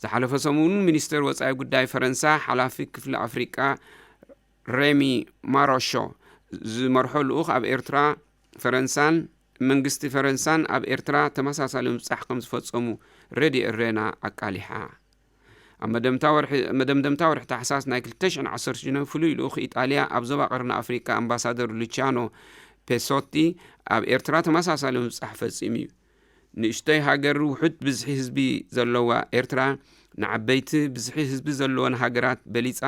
ዝሓለፈ ሰሙን ሚኒስተር ወጻኢ ጉዳይ ፈረንሳ ሓላፊ ክፍሊ ኣፍሪቃ ሬሚ ማሮሾ ዝመርሖ ልኡኽ ኣብ ኤርትራ ፈረንሳን መንግስቲ ፈረንሳን ኣብ ኤርትራ ተመሳሳሊ ምብጻሕ ከም ዝፈጸሙ ሬድዮ ኤሬና ኣቃሊሓ። ኣብ መደምታ ወርሒ፣ መደምደምታ ወርሒ ታሕሳስ ናይ ክልተ ሽሕን ዓሰርተ ሽዱሽተን ፍሉይ ልኡኽ ኢጣልያ ኣብ ዞባ ቀርኒ ኣፍሪቃ ኣምባሳደር ሉቺያኖ ፔሶቲ ኣብ ኤርትራ ተመሳሳሊ ምብጻሕ ፈጺሙ እዩ። ንእሽቶይ ሃገር ውሑድ ብዝሒ ህዝቢ ዘለዋ ኤርትራ ንዓበይቲ ብዝሒ ህዝቢ ዘለወን ሃገራት በሊጻ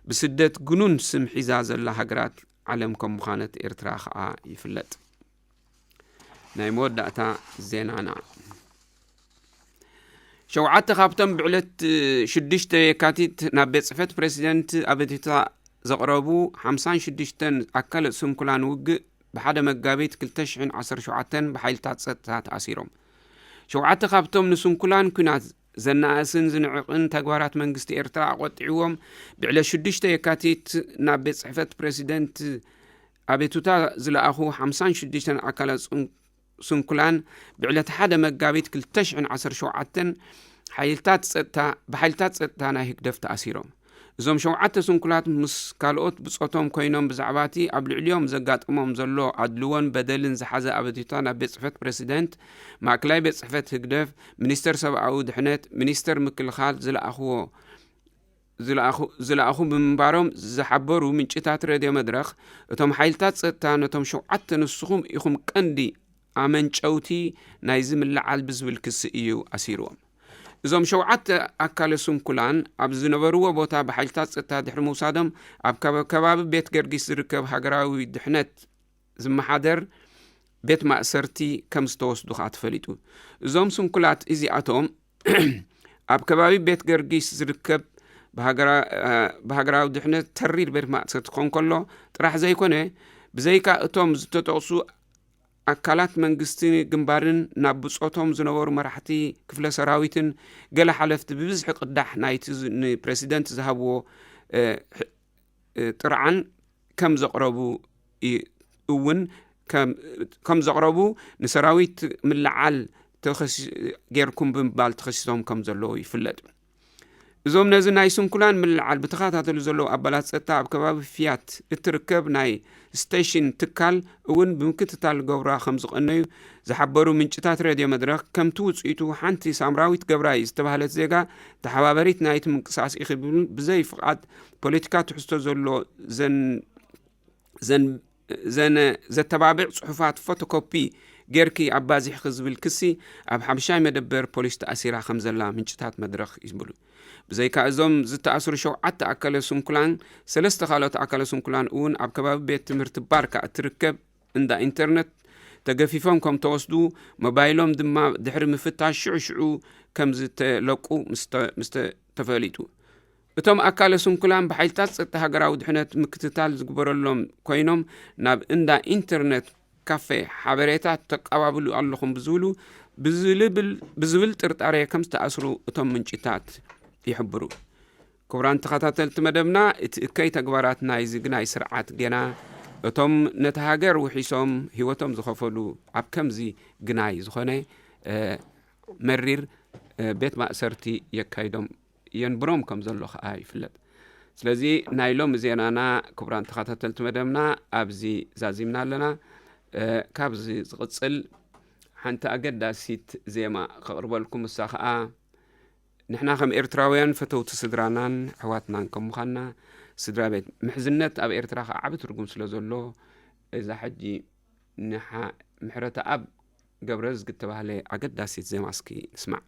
ብስደት ግኑን ስም ሒዛ ዘላ ሃገራት ዓለም ከም ምዃነት ኤርትራ ከኣ ይፍለጥ። ናይ መወዳእታ ዜናና። ሸውዓተ ካብቶም ብዕለት ሽዱሽተ የካቲት ናብ ቤት ጽሕፈት ፕሬዚደንት ኣቤቱታ ዘቕረቡ ሓምሳን ሽዱሽተን ኣካለ ስንኩላን ውግእ ብሓደ መጋቢት ክልተ ሽሕን ዓሰርተ ሸውዓተን ብሓይልታት ጸጥታ ተኣሲሮም። ሸውዓተ ካብቶም ንስንኩላን ኲናት ዘናእስን ዝንዕቕን ተግባራት መንግስቲ ኤርትራ ኣቖጢዕዎም ብዕለት ሽዱሽተ የካቲት ናብ ቤት ጽሕፈት ፕሬዚደንት ኣቤቱታ ዝለኣኹ ሓምሳን ሽዱሽተን ኣካላት ጽን-፣ ስንኩላን ብዕለት ሓደ መጋቢት ክልተ ሽሕን ዓሰርተ ሸውዓተን ሓይልታት ጸጥታ፣ ብሓይልታት ጸጥታ ናይ ህግደፍ ተኣሲሮም። እዞም ሸውዓተ ስንኩላት ምስ ካልኦት ብጾቶም ኮይኖም ብዛዕባ እቲ ኣብ ልዕሊኦም ዘጋጥሞም ዘሎ ኣድልዎን በደልን ዝሓዘ ኣቤቱታ ናብ ቤት ጽሕፈት ፕሬዚደንት፣ ማእከላይ ቤት ጽሕፈት ህግደፍ፣ ሚኒስተር ሰብኣዊ ድሕነት፣ ሚኒስተር ምክልኻል ዝለኣኽዎ ዝለኣኹ-፣ ዝለኣኹ ብምንባሮም ዝሓበሩ ምንጭታት ሬድዮ መድረኽ፣ እቶም ሓይልታት ጸጥታ ነቶም ሸውዓተ ንስኹም ኢኹም ቀንዲ ኣመንጨውቲ ናይዚ ምልዓል ብዝብል ክሲ እዩ ኣሲርዎም። እዞም ሸውዓተ ኣካለ ስንኩላን ኣብ ዝነበርዎ ቦታ ብሓይልታት ጸጥታ ድሕሪ ምውሳዶም ኣብ ከባ-፣ ከባቢ ቤት ገርጊስ ዝርከብ ሃገራዊ ድሕነት ዝመሓደር ቤት ማእሰርቲ ከም ዝተወስዱ ከኣ ተፈሊጡ። እዞም ስንኩላት እዚኣቶም ኣብ ከባቢ ቤት ገርጊስ ዝርከብ ብሃገራ-፣ እ፣ ብሃገራዊ ድሕነት ተሪር ቤት ማእሰርቲ ክኾን ከሎ ጥራሕ ዘይኮነ፣ ብዘይካ እቶም ዝተጠቕሱ ኣካላት መንግስቲ ግንባርን ናብ ብጾቶም ዝነበሩ መራሕቲ ክፍለ ሰራዊትን ገለ ሓለፍቲ ብብዝሒ ቅዳሕ ናይቲ ዝ-፣ ንፕሬሲደንት ዝሃብዎ፣ እ፣ ሕ-፣ እ፣ ጥርዓን ከም ዘቕረቡ ይ-፣ እውን ከም፣ ከም ዘቕረቡ ንሰራዊት ምልዓል ተኸሲ-፣ ጌርኩም ብምባል ተኸሲሶም ከም ዘለዉ ይፍለጥ። እዞም ነዚ ናይ ስንኩላን ምልዓል ብተኸታተሉ ዘለዉ ኣባላት ጸጥታ ኣብ ከባቢ ፍያት እትርከብ ናይ ስቴሽን ትካል እውን ብምክትታል ገብራ ከም ዝቐነዩ ዝሓበሩ ምንጭታት ሬድዮ መድረኽ፣ ከምቲ ውጽኢቱ ሓንቲ ሳምራዊት ገብራይ ዝተባህለት ዜጋ ተሓባበሪት ናይቲ ምንቅስቃስ ኢኺ ብብል ብዘይ ፍቓድ ፖለቲካ ትሕዝቶ ዘሎ ዘን-፣ ዘን-፣ ዘነ-፣ ዘተባብዕ ጽሑፋት ፎቶኮፒ ጌርኪ ኣባዚሕኺ ዝብል ክሲ ኣብ ሓምሻይ መደበር ፖሊስ ተኣሲራ ከም ዘላ ምንጭታት መድረኽ ይብሉ። ብዘይካ እዞም ዝተኣስሩ ሸውዓተ ኣካለ ስንኩላን፣ ሰለስተ ካልኦት ኣካለ ስንኩላን እውን ኣብ ከባቢ ቤት ትምህርቲ ባርካ እትርከብ እንዳ ኢንተርነት ተገፊፎም ከም ተወስዱ፣ ሞባይሎም ድማ ድሕሪ ምፍታሽ ሽዑ ሽዑ ከም ዝተለቁ ምስ ተ-፣ ምስ ተ-፣ ተፈሊጡ። እቶም ኣካለ ስንኩላን ብሓይልታት ጸጥታ ሃገራዊ ድሕነት ምክትታል ዝግበረሎም ኮይኖም፣ ናብ እንዳ ኢንተርነት ካፌ ሓበሬታ ተቀባብሉ ኣለኹም ብዝብሉ፣ ብዝልብል-፣ ብዝብል ጥርጣሬ ከም ዝተኣስሩ እቶም ምንጭታት ይሕብሩ። ክቡራን ተኸታተልቲ መደብና፣ እቲ እከይ ተግባራት ናይዚ ግናይ ስርዓት ገና እቶም ነቲ ሃገር ውሒሶም ህይወቶም ዝኸፈሉ ኣብ ከምዚ ግናይ ዝኾነ፣ እ፣ መሪር፣ እ፣ ቤት ማእሰርቲ የካይዶም የንብሮም ከም ዘሎ ከኣ ይፍለጥ። ስለዚ ናይ ሎሚ ዜናና፣ ክቡራን ተኸታተልቲ መደብና፣ ኣብዚ ዛዚምና ኣለና። እ፣ ካብዚ ዝቕጽል ሓንቲ ኣገዳሲት ዜማ ከቕርበልኩም፣ እሳ ከኣ ንሕና ከም ኤርትራውያን ፈተውቲ ስድራናን ኣሕዋትናን ከም ምዃንና፣ ስድራ ቤት ምሕዝነት ኣብ ኤርትራ ከኣ ዓቢ ትርጉም ስለ ዘሎ፣ እዛ ሕጂ ንሓ-፣ ምሕረተኣብ ገብረዝጊ እተባህለ ኣገዳሲት ዜማ እስኪ ንስማዕ።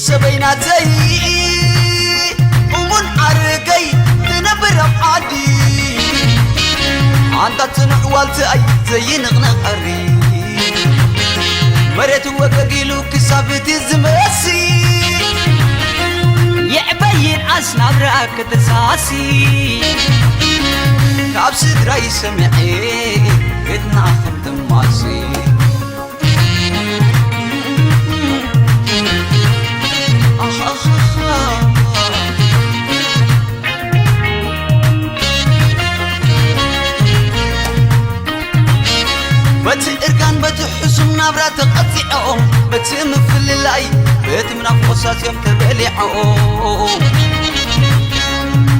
ሰበይ ናተይ እሙን ዓርከይ ትነብር ኣብ ዓዲ፣ ኣንታ ጽኑዕ ዋልተይ ዘይንቕነቕ ዕሪ። መሬት ወገግ ኢሉ ክሳብ እቲ ዝመሲ፣ ይዕበይን ኣስናብራ ክትሳሲ፣ ካብ ስድራይ ሰሚዐ ቤትና ከም ትማሲ። በቲ እርጋን በቲ ሕሱም ናብራ ተቐጺዖም፣ በቲ ምፍልላይ በቲ ምናፍቆት ሳስዮም ተበሊዖም፣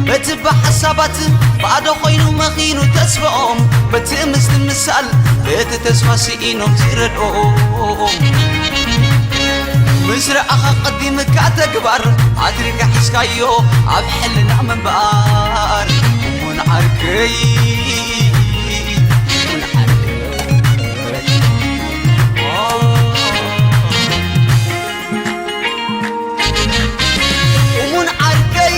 በቲ ብሓሳባት ባዶ ኮይኑ መኺኑ ተስፋኦም፣ በቲ ምስትምሳል በቲ ተስፋ ስኢኖም ዝረድኦም። ምስሪ ኣኻ ቀዲምካ ተግባር ኣድሪካ ሒዝካዮ ኣብ ሕልና ምንባር እሙን ዓርከይ እሙን ዓርከይ እሙን ዓርከይ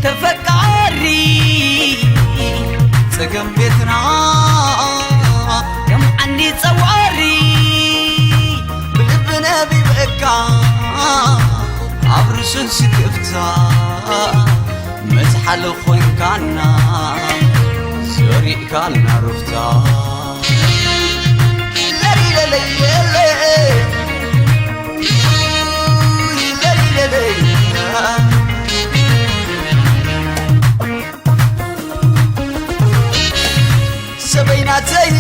ተፈቃሪ ጸገም ቤትና ከም ዓንዲ ጸዋሪ ብልቢ ነቢበካ ኣብ ርስን ስክፍታ መዝሓል ኮይንካና ዘሪእካና ሩፍታ ለሊለለየለ ለሊለለይ ሰበይናተይ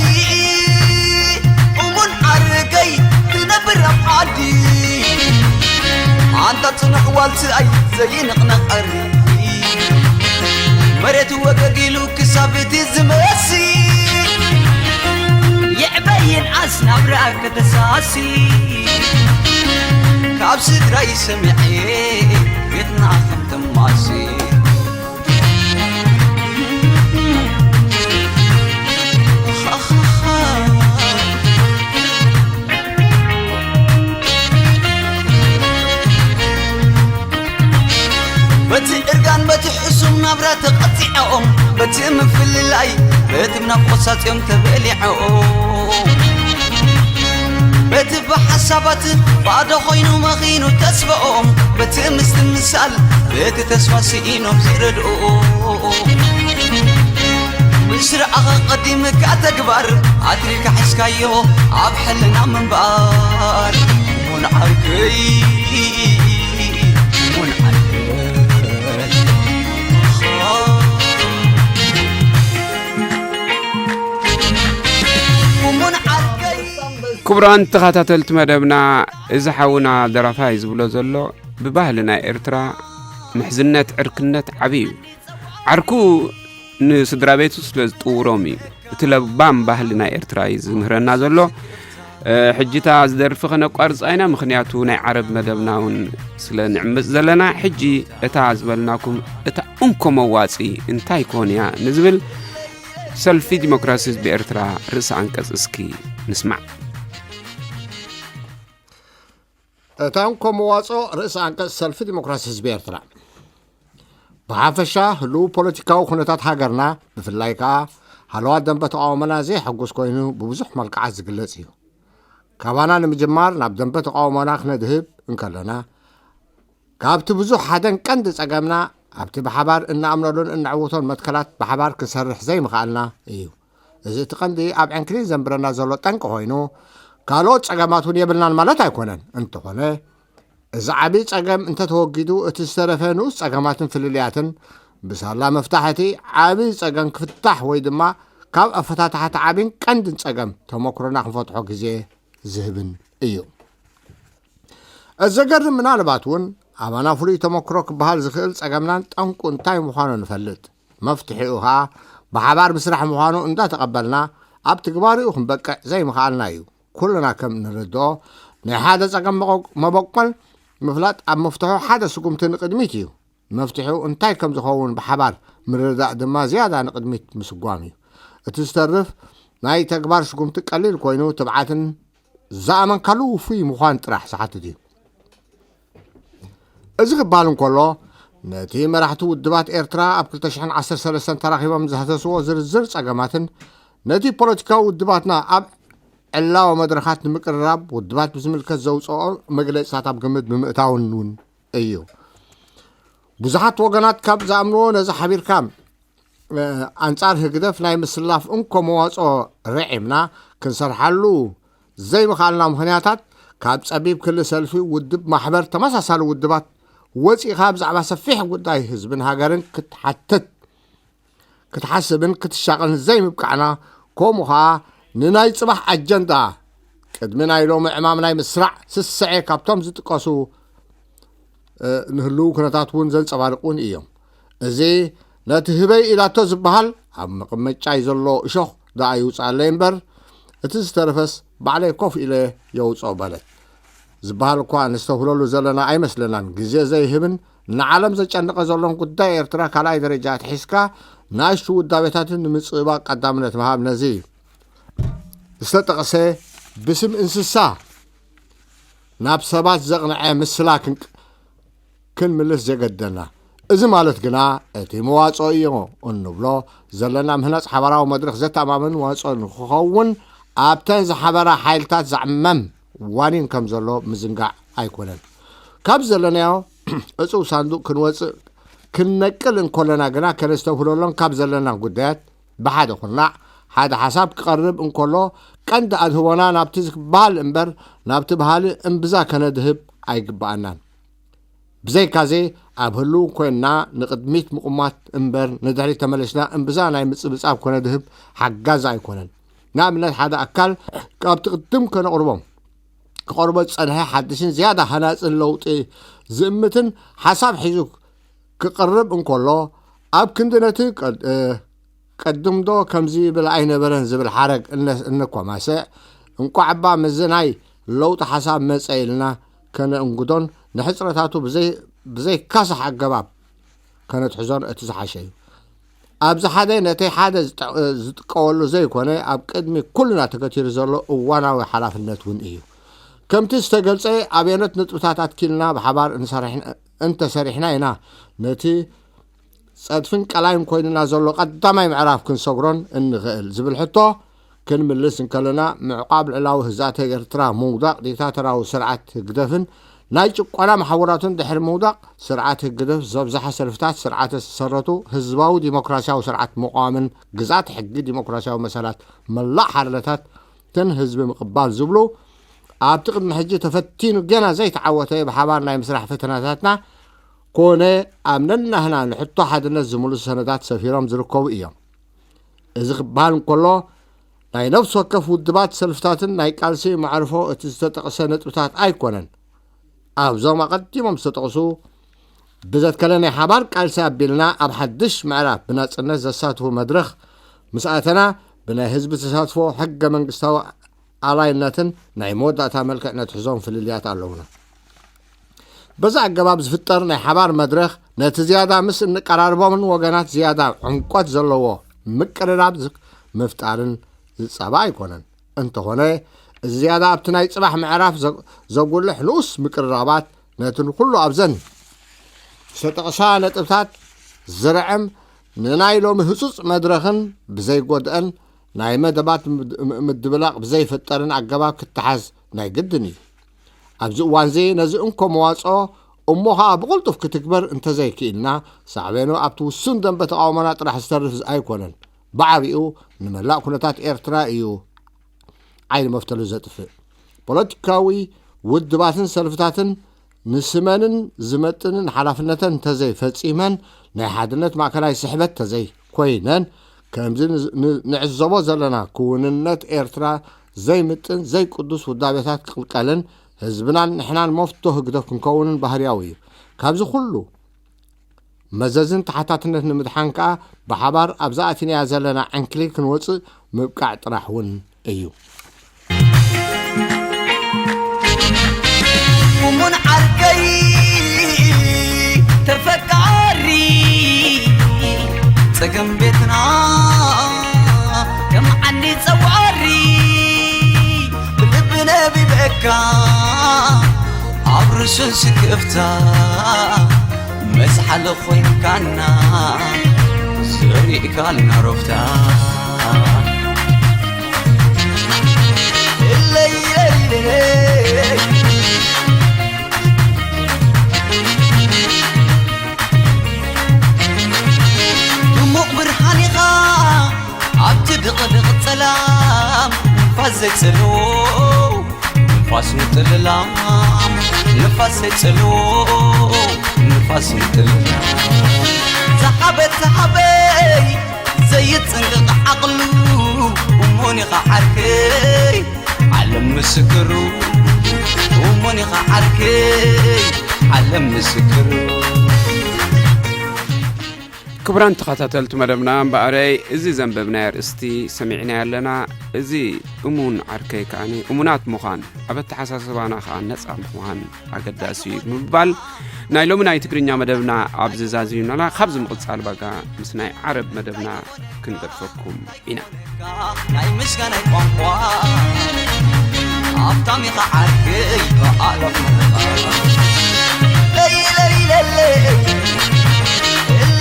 እሙን ዓርከይ ትነብር ኣብ ዓዲ ኣንታ ጽኑሕ ዋልትኣይ ዘይንቕነቐሪ መሬት ወገግ ኢሉ ክሳብ እቲ ዝመሲ ይዕበይን ኣስናብራ ከተሳሲ ካብ ስድራይ ሰሚዐ ቤትና ከም ተማሲ በቲ እርጋን በቲ ሕሱም ናብራ ተቐፂዐኦም በቲ ምፍልላይ በቲ ናፍቆት ሳፅዮም ተበሊዐኦም በቲ ብሓሳባት ባዶ ኮይኑ መኺኑ ተስፈኦም በቲ ምስትምሳል በቲ ተስፋ ስኢኖም ዝረድኡ ምስ ረኣኻ ቀዲምካ ተግባር ኣትሪካ ሒዝካዮ ኣብ ሕልና ምንባር ሙን ዓርከይ ሙን ዓርከይ ሙን ዓርከይ ክቡራን ተኸታተልቲ መደብና፣ እዚ ሓውና ደራፋይ ዝብሎ ዘሎ፣ ብባህሊ ናይ ኤርትራ ምሕዝነት ዕርክነት ዓቢ እዩ። ዓርኩ ንስድራ ቤቱ ስለ ዝጥውሮም እዩ። እቲ ለባም ባህሊ ናይ ኤርትራ እዩ ዝምህረና ዘሎ። እ፣ ሕጂ እታ ዝደርፊ ከነቋርጻ ኢና፣ ምኽንያቱ ናይ ዓረብ መደብና እውን ስለ ንዕምጽ ዘለና። ሕጂ እታ ዝበልናኩም፣ እታ እንኮ መዋጺ እንታይ ኮን እያ ንዝብል ሰልፊ ዲሞክራሲ ህዝቢ ኤርትራ ርእሰ ኣንቀጽ እስኪ ንስማዕ። እታ እንኮ መዋጽኦ ርእሰ ኣንቀጽ ሰልፊ ዲሞክራሲ ህዝቢ ኤርትራ። ብሓፈሻ ህሉው ፖለቲካዊ ኩነታት ሃገርና፣ ብፍላይ ከኣ ሃለዋት ደንበ ተቓውሞና ዘየሐጉስ ኮይኑ ብብዙሕ መልክዓት ዝግለጽ እዩ። ካባና ንምጅማር ናብ ደንበ ተቓውሞና ክነድህብ እንከለና፣ ካብቲ ብዙሕ ሓደን ቀንዲ ጸገምና ኣብቲ ብሓባር እንኣምነሉን እንዕውቶን መትከላት ብሓባር ክንሰርሕ ዘይምኽኣልና እዩ። እዚ እቲ ቀንዲ ኣብ ዕንክሊል ዘንብረና ዘሎ ጠንቂ ኮይኑ፣ ካልኦት ጸገማት እውን የብልናን ማለት ኣይኮነን። እንተኾነ፣ እዚ ዓቢ ጸገም እንተተወጊዱ፣ እቲ ዝተረፈ ንኡስ ጸገማትን ፍልልያትን ብሳላ ምፍታሕ እቲ ዓቢ ጸገም ክፍታሕ ወይ ድማ ካብ ኣፈታትሓ እቲ ዓቢን ቀንድን ጸገም ተመኩሮና ክንፈትሖ ግዜ ዝህብን እዩ። እዚ ዘገርም ምናልባት እውን ኣባና ፍሉይ ተመክሮ ክበሃል ዝኽእል ጸገምናን ጠንቁ እንታይ ምዃኑ ንፈልጥ። መፍትሒኡ ኸኣ ብሓባር ምስራሕ ምዃኑ እንዳተቐበልና ኣብ ትግባሪኡ ክንበቅዕ ዘይምኽኣልና እዩ። ኩልና ከም እንርድኦ ናይ ሓደ ጸገም መቆ-፣ መበቆል ምፍላጥ ኣብ መፍትሑ ሓደ ስጉምቲ ንቕድሚት እዩ። መፍትሒኡ እንታይ ከም ዝኸውን ብሓባር ምርዳእ ድማ ዝያዳ ንቕድሚት ምስጓም እዩ። እቲ ዝተርፍ ናይ ተግባር ስጉምቲ ቀሊል ኮይኑ ትብዓትን ዝኣመንካሉ ውፉይ ምዃን ጥራሕ ዝሓትት እዩ። እዚ ክበሃል እንከሎ፣ ነቲ መራሕቲ ውድባት ኤርትራ ኣብ ክልተ ሽሕን ዓሰርተ ሰለስተን ተራኺቦም ዝሃሰስዎ ዝርዝር ጸገማትን ነቲ ፖለቲካዊ ውድባትና ኣብ ዕላዊ መድረኻት ንምቅርራብ ውድባት ብዝምልከት ዘውጽኦ መግለጺታት ኣብ ግምት ብምእታውን እውን እዩ። ብዙሓት ወገናት ካብ ዝኣምንዎ ነዚ ሓቢርካ፣ እ፣ ኣንጻር ህግደፍ ናይ ምስላፍ እንኮ መዋጽኦ ርዒምና ክንሰርሓሉ ዘይምኽኣልና ምኽንያታት፣ ካብ ጸቢብ ክሊ ሰልፊ፣ ውድብ፣ ማሕበር፣ ተመሳሳሊ ውድባት ወጺእኻ ብዛዕባ ሰፊሕ ጉዳይ ህዝብን ሃገርን ክትሓትት፣ ክትሓስብን ክትሻቐልን ዘይምብቃዕና፣ ከምኡ ኸኣ ንናይ ጽባሕ ኣጀንዳ ቅድሚ ናይ ሎሚ ዕማም ናይ ምስራዕ ስስዐ ካብቶም ዝጥቀሱ፣ እ፣ ንህልው ኩነታት እውን ዘንጸባርቑን እዮም። እዚ ነቲ ህበይ ኢላቶ ዝበሃል ኣብ መቐመጫይ ዘሎ እሾኽ ደኣ ይውጽኣለይ እምበር፣ እቲ ዝተረፈስ ባዕለይ ኮፍ ኢለ የውጽኦ በለት። ዝበሃል እኳ ንስተውህለሉ ዘለና ኣይመስለናን። ግዜ ዘይህብን ንዓለም ዘጨነቐ ዘሎን ጉዳይ ኤርትራ ካልኣይ ደረጃ ኣትሒዝካ ንኣሽቱ ውዳቤታትን ንምጽባቕ ቀዳምነት ምሃብ ነዚ ዝተጠቕሰ ብስም እንስሳ ናብ ሰባት ዘቕንዐ ምስላ ክንቅ-፣ ክንምልስ ዘገደና። እዚ ማለት ግና እቲ መዋጽኦ እዮ እንብሎ ዘለና ምህናጽ ሓባራዊ መድረኽ ዘተኣማምን መዋጽኦ ንክኸውን ኣብተን ዝሓበራ ሓይልታት ዘዕመም ዋኒን ከም ዘሎ ምዝንጋዕ ኣይኮነን። ካብ ዘለናዮ ዕጹው ሳንዱቕ ክንወጽእ ክንነቅል እንኮለና ግና ከነስተብህለሎም ካብ ዘለና ጉዳያት ብሓደ ኩርናዕ ሓደ ሓሳብ ክቐርብ እንኮሎ ቀንዲ ኣድህቦና ናብቲ ዝባሃል እምበር ናብቲ ባህሊ እምብዛ ከነድህብ ኣይግባኣናን። ብዘይካዚ ኣብ ህልው ኮይንና ንቕድሚት ምቑማት እምበር ንድሕሪት ተመለስና እምብዛ ናይ ምጽብጻብ ኮነ ድህብ ሓጋዚ ኣይኮነን። ንኣብነት ሓደ ኣካል ካብቲ ቅድም ከነቕርቦም ክቐርቦ ዝጸንሐ ሓድሽን ዝያዳ ሃናጽን ለውጢ ዝእምትን ሓሳብ ሒዙ ክቕርብ እንከሎ ኣብ ክንዲ ነቲ ቀድ-፣ እ፣ ቀድምዶ ከምዚ ይብል ኣይነበረን ዝብል ሓረግ እነ-፣ እንኮማስዕ፣ እንቋዕ እባ ምስዚ ናይ ለውጢ ሓሳብ መጸ ኢልና ከነእንግዶን ንሕጽረታቱ ብዘይ-፣ ብዘይካሳሕ ኣገባብ ከነትሕዞን እቲ ዝሓሸ እዩ። ኣብዚ ሓደ ነቲ ሓደ ዝጠ-፣ ዝጥቀወሉ ዘይኮነ፣ ኣብ ቅድሚ ኩልና ተገቲሩ ዘሎ እዋናዊ ሓላፍነት እውን እዩ። ከምቲ ዝተገልጸ፣ ኣብየኖት ነጥብታት ኣትኪልና ብሓባር እንሰርሕ-፣ እንተሰሪሕና ኢና ነቲ ጸድፍን ቀላይን ኮይንና ዘሎ ቀዳማይ ምዕራፍ ክንሰግሮን እንኽእል ዝብል ሕቶ ክንምልስ እንከለና፣ ምዕቋብ ልዕላዊ ህግዛተ ኤርትራ፣ ምውዳቕ ዲክታቶራዊ ስርዓት ህግደፍን ናይ ጭቆና መሓውራቱን ድሕሪ ምውዳቕ ስርዓት ህግደፍ፣ ዘብዝሓ ሰልፍታት ስርዓተ ዝሰረቱ ህዝባዊ ዲሞክራሲያዊ ስርዓት ምቋምን ግዝኣት ሕጊ ዲሞክራሲያዊ መሰላት መላእ ሓርነታትን ህዝቢ ምቕባል ዝብሉ ኣብቲ ቅድሚ ሕጂ ተፈቲኑ ገና ዘይተዓወተ ብሓባር ናይ ምስራሕ ፈተናታትና ኮነ ኣብ ነናህና ንሕቶ ሓድነት ዝምልሱ ሰነዳት ሰፊሮም ዝርከቡ እዮም። እዚ ክበሃል እንከሎ፣ ናይ ነፍሲ ወከፍ ውድባት ሰልፍታትን ናይ ቃልሲ መዕርፎ እቲ ዝተጠቕሰ ነጥብታት ኣይኮነን። ኣብዞም ኣቐዲሞም ዝተጠቕሱ ብዘትከለ ናይ ሓባር ቃልሲ ኣቢልና ኣብ ሓድሽ ምዕራፍ ብናጽነት ዘሳትፉ መድረኽ ምስ ኣተና፣ ብናይ ህዝቢ ተሳትፎ ሕገ መንግስታዊ ኣላይነትን ናይ መወዳእታ መልክዕ ነትሕዞም ፍልልያት ኣለዉና። በዚ ኣገባብ ዝፍጠር ናይ ሓባር መድረኽ ነቲ ዝያዳ ምስ እንቀራርቦምን ወገናት ዝያዳ ዕምቆት ዘለዎ ምቅርራብ ዝ-፣ ምፍጣርን ዝጻባእ ኣይኮነን። እንተኾነ፣ እዚ ዝያዳ ኣብቲ ናይ ጽባሕ ምዕራፍ ዘ-፣ ዘጉልሕ ንኡስ ምቅርራባት ነቲ ንኹሉ ኣብዘን ዝተጠቕሳ ነጥብታት ዝርዕም ንናይ ሎሚ ህጹጽ መድረኽን ብዘይጎድአን ናይ መደባት ምድ-፣ ም-፣ ምድብላቕ ብዘይፈጠርን ኣገባብ ክተሓዝ ናይ ግድን እዩ። ኣብዚ እዋንዚ ነዚ እንኮ መዋጽኦ እሞ ኸኣ ብቕልጡፍ ክትግበር እንተዘይክኢልና፣ ሳዕቤኑ ኣብቲ ውሱን ደንበ ተቓውሞና ጥራሕ ዝተርፍ ኣይኮነን፣ ብዓቢኡ ንመላእ ኩነታት ኤርትራ እዩ ዓይኒ መፍተሉ ዘጥፍእ። ፖለቲካዊ ውድባትን ሰልፍታትን ንስመንን ዝመጥንን ሓላፍነተን እንተዘይፈጺመን፣ ናይ ሓድነት ማእከላይ ስሕበት እንተዘይኮይነን፣ ከምዚ ን-፣ ን-፣ ንዕዘቦ ዘለና ክውንነት ኤርትራ ዘይምጥን ዘይቅዱስ ውዳቤታት ክቕልቀልን ህዝብናን ንሕናን መፍቶ ህግደፍ ክንከውንን ባህርያዊ እዩ። ካብዚ ኩሉ መዘዝን ተሓታትነት ንምድሓን ከኣ ብሓባር ኣብዛ ኣቲናያ ዘለና ዕንክሊል ክንወጽእ ምብቃዕ ጥራሕ እውን እዩ። እሙን ዓርከይ ተፈቃሪ ጸገም ቤትና ከም ዓንዲ ጸዋሪ ብልቢ ነቢበካ ኣብ ርእሱ ስክፍታ መዝሓሊ ኮይንካና ዘሪእካልና ሮፍታ። እለይለይለይ ድሙቕ ብርሃን ኢኻ ኣብቲ ድቕድቕ ጸላም ንፋስ ዘይጽልዎ ንፋስ ንጥልላም ንፋስ ዘይጽልዎ ንፋስ ንጥልላም ዝሓበ ዝሓበይ ዘይጽንቅቕ ዓቕሉ እሞን ኢኻ ዓርከይ ዓለም ምስክሩ እሞን ኢኻ ዓርከይ ዓለም ምስክሩ። ክቡራን ተኸታተልቲ መደብና፣ እምበኣረይ እዚ ዘንበብናዮ ኣርእስቲ ሰሚዕናዮ ኣለና። እዚ እሙን ዓርከይ ከኣ እሙናት ምዃን፣ ኣብ ኣተሓሳስባና ከኣ ነጻ ምዃን ኣገዳሲ እዩ ብምባል ናይ ሎሚ ናይ ትግርኛ መደብና ኣብዚ ዛዚምና። ካብዚ ምቕጻል ባጋ ምስ ናይ ዓረብ መደብና ክንገድፈኩም ኢና። ናይ ምስጋናይ ቋንቋ ሃብታም ኢኻ ዓርከይ ብኣለም። ለይ ለይ ለለይ፣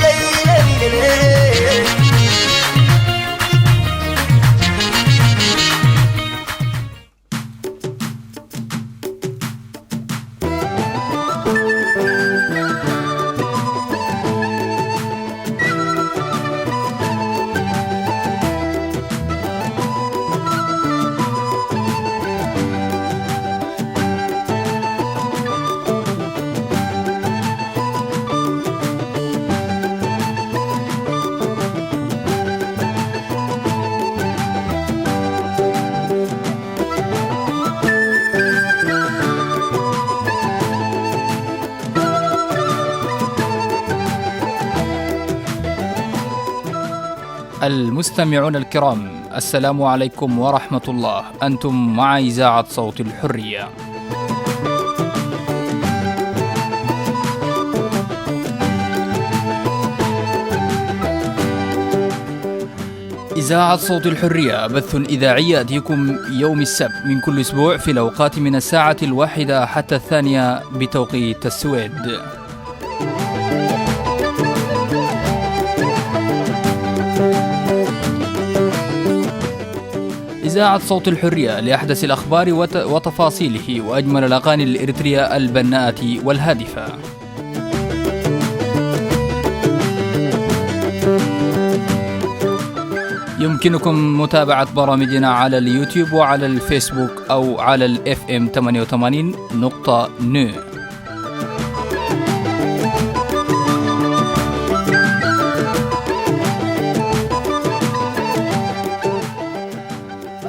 ለይ ለይ ለለይ። المستمعون الكرام، السلام عليكم ورحمة الله. أنتم مع إذاعة صوت الحرية. إذاعة صوت الحرية، بث إذاعي يأتيكم يوم السبت من كل أسبوع في الأوقات من الساعة الواحدة حتى الثانية بتوقيت السويد. إذاعة صوت الحرية لأحدث الأخبار وت-، وتفاصيله وأجمل الأغاني الإريترية البناءة والهادفة. يمكنكم متابعة برامجنا على اليوتيوب وعلى الفيسبوك أو على الإف إم ثمانية وثمانين نقطة نو.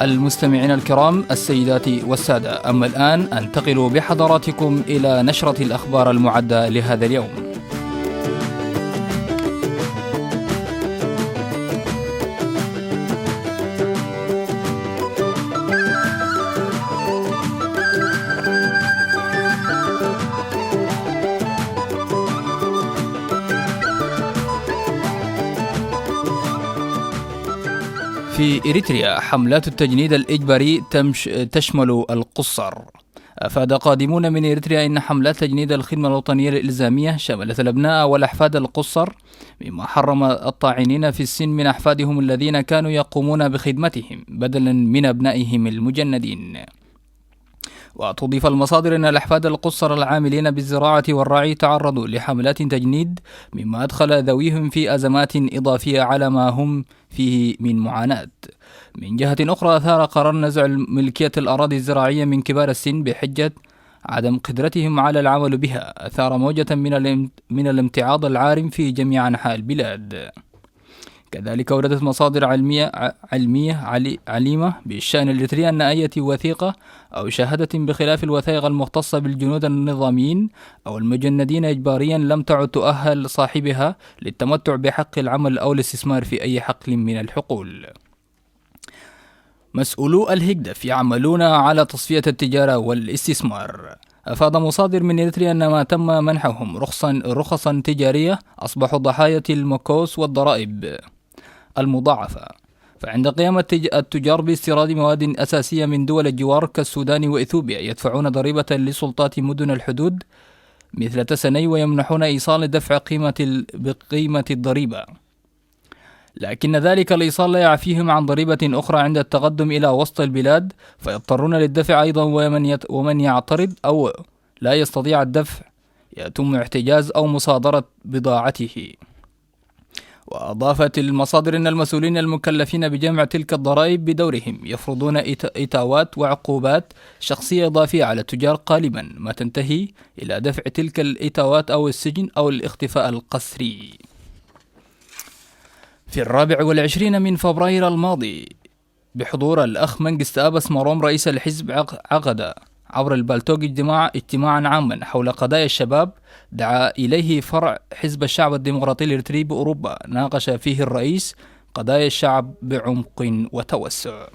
المستمعين الكرام، السيدات والسادة، أما الآن أنتقل بحضراتكم إلى نشرة الأخبار المعدة لهذا اليوم. في إريتريا، حملات التجنيد الإجباري تمش-، تشمل القصر. أفاد قادمون من إريتريا إن حملات تجنيد الخدمة الوطنية الإلزامية شملت الأبناء والأحفاد القصر، مما حرم الطاعنين في السن من أحفادهم الذين كانوا يقومون بخدمتهم بدلا من أبنائهم المجندين. وتضيف المصادر أن الأحفاد القصر العاملين بالزراعة والرعي تعرضوا لحملات تجنيد، مما أدخل ذويهم في أزمات إضافية على ما هم فيه من معاناة. من جهة أخرى، أثار قرار نزع ملكية الأراضي الزراعية من كبار السن بحجة عدم قدرتهم على العمل بها، أثار موجة من الام-، من الامتعاض العارم في جميع أنحاء البلاد. كذلك أوردت مصادر علمية، ع-، علمية علي-، عليمة بالشأن الإريتري أن أية وثيقة أو شهادة بخلاف الوثائق المختصة بالجنود النظاميين أو المجندين إجباريا لم تعد تؤهل صاحبها للتمتع بحق العمل أو الاستثمار في أي حقل من الحقول. مسؤولو الهجدف يعملون على تصفية التجارة والاستثمار. أفاد مصادر من إريتريا أن ما تم منحهم رخصا، رخصا تجارية أصبحوا ضحايا المكوس والضرائب المضاعفة. فعند قيام التج-، التجار باستيراد مواد أساسية من دول الجوار كالسودان وإثيوبيا، يدفعون ضريبة لسلطات مدن الحدود مثل تسني، ويمنحون إيصال دفع قيمة ال-، بقيمة الضريبة. لكن ذلك الإيصال لا يعفيهم عن ضريبة أخرى عند التقدم إلى وسط البلاد، فيضطرون للدفع أيضا، ومن يت-، ومن يعترض أو لا يستطيع الدفع يتم احتجاز أو مصادرة بضاعته. وأضافت المصادر أن المسؤولين المكلفين بجمع تلك الضرائب بدورهم يفرضون إت-، إتاوات وعقوبات شخصية إضافية على التجار، غالبا ما تنتهي إلى دفع تلك الإتاوات أو السجن أو الاختفاء القسري. في الرابع والعشرين من فبراير الماضي، بحضور الأخ منجست أبس مروم رئيس الحزب، عق-، عقد عبر البالتوك اجتماع اجتماعا عاما حول قضايا الشباب دعا إليه فرع حزب الشعب الديمقراطي الإريتري بأوروبا، ناقش فيه الرئيس قضايا الشعب بعمق وتوسع.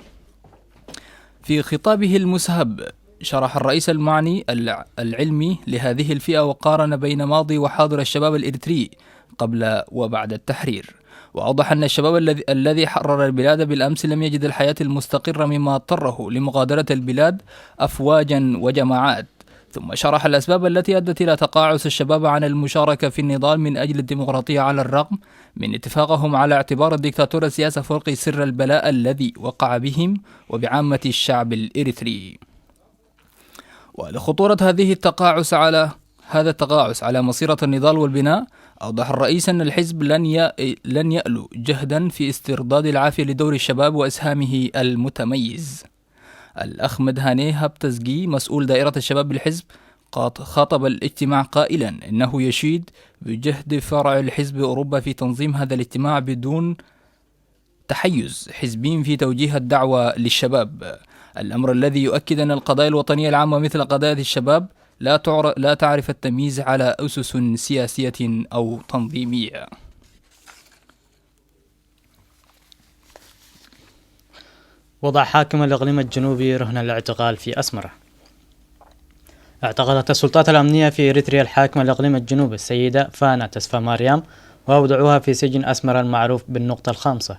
في خطابه المسهب، شرح الرئيس المعني الع-، العلمي لهذه الفئة، وقارن بين ماضي وحاضر الشباب الإريتري قبل وبعد التحرير، وأوضح أن الشباب الذي، الذي حرر البلاد بالأمس لم يجد الحياة المستقرة، مما اضطره لمغادرة البلاد أفواجا وجماعات. ثم شرح الأسباب التي أدت إلى تقاعس الشباب عن المشاركة في النضال من أجل الديمقراطية، على الرغم من اتفاقهم على اعتبار الدكتاتور السياسي أفورقي سر البلاء الذي وقع بهم وبعامة الشعب الإريتري. ولخطورة هذه التقاعس على هذا التقاعس على مسيرة النضال والبناء، أوضح الرئيس أن الحزب لن ي-، لن يألو جهدا في استرداد العافية لدور الشباب وإسهامه المتميز. الأخ مدهاني هابتزجي، مسؤول دائرة الشباب بالحزب، قاط-، خاطب الاجتماع قائلا إنه يشيد بجهد فرع الحزب أوروبا في تنظيم هذا الاجتماع بدون تحيز حزبي في توجيه الدعوة للشباب، الأمر الذي يؤكد أن القضايا الوطنية العامة مثل قضايا الشباب لا تعر-، لا تعرف التمييز على أسس سياسية أو تنظيمية. وضع حاكم الإقليم الجنوبي رهن الاعتقال في أسمرة. اعتقلت السلطات الأمنية في إريتريا الحاكم الإقليم الجنوبي السيدة فانا تسفى ماريام، وأودعوها في سجن أسمرة المعروف بالنقطة الخامسة.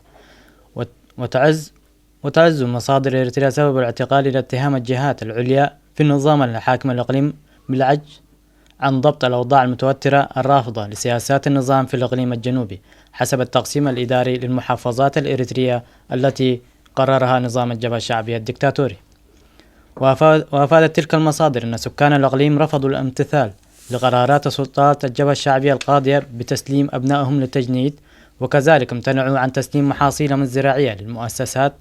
وت-، وتعز وتعز مصادر إريتريا سبب الاعتقال إلى اتهام الجهات العليا في النظام الحاكم الإقليم بالعجز عن ضبط الأوضاع المتوترة الرافضة لسياسات النظام في الإقليم الجنوبي حسب التقسيم الإداري للمحافظات الإريترية التي قررها نظام الجبهة الشعبية الدكتاتوري. وأفاد-، وأفادت تلك المصادر أن سكان الإقليم رفضوا الامتثال لقرارات سلطات الجبهة الشعبية القاضية بتسليم أبنائهم للتجنيد، وكذلك امتنعوا عن تسليم محاصيلهم الزراعية للمؤسسات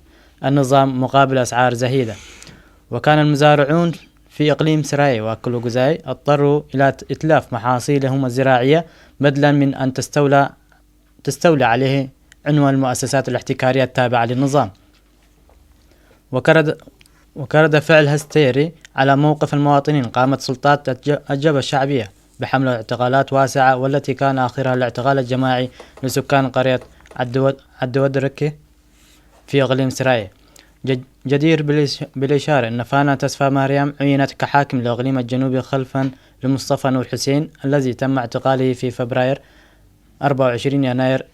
النظام مقابل أسعار زهيدة. وكان المزارعون في إقليم سراي وكلوغوزاي اضطروا إلى إتلاف محاصيلهم الزراعية بدلا من أن تستولى تستولى عليه عنوان المؤسسات الاحتكارية التابعة للنظام. وكرد وكرد فعل هستيري على موقف المواطنين، قامت سلطات الج-، الجبهة الشعبية بحملة اعتقالات واسعة، والتي كان آخرها الاعتقال الجماعي لسكان قرية عدو-، عدودركي في إقليم سراي. ج-، جدير بالإش-، بالإشارة أن فانا تسفى مريم عينت كحاكم لإقليم الجنوبي خلفا لمصطفى نور حسين، الذي تم اعتقاله في فبراير أربعة وعشرين يناير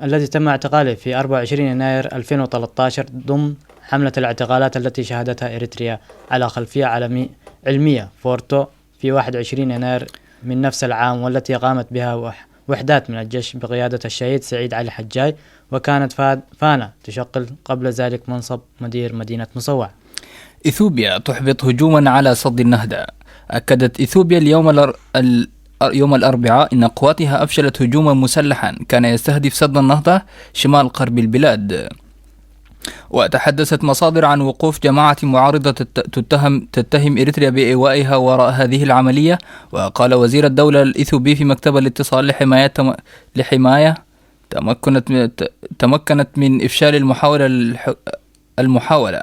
الذي تم اعتقاله في أربعة وعشرين يناير ألفين وثلاثة عشر ضمن حملة الاعتقالات التي شهدتها إريتريا على خلفية عالمي-، علمية فورتو في واحد وعشرين يناير من نفس العام، والتي قامت بها وح-، وحدات من الجيش بقيادة الشهيد سعيد علي حجاي، وكانت فاد-، فانا تشغل قبل ذلك منصب مدير مدينة مصوع. إثيوبيا تحبط هجوما على سد النهدة. أكدت إثيوبيا اليوم الأر-، ال-، يوم الأربعاء إن قواتها أفشلت هجوما مسلحا كان يستهدف سد النهضة شمال غرب البلاد. وتحدثت مصادر عن وقوف جماعة معارضة تت-، تتهم، تتهم إريتريا بإيوائها وراء هذه العملية. وقال وزير الدولة الإثيوبي في مكتب الاتصال لحماية تم-، لحماية تمكنت من، ت-، تمكنت من إفشال المحاولة الح-، المحاولة.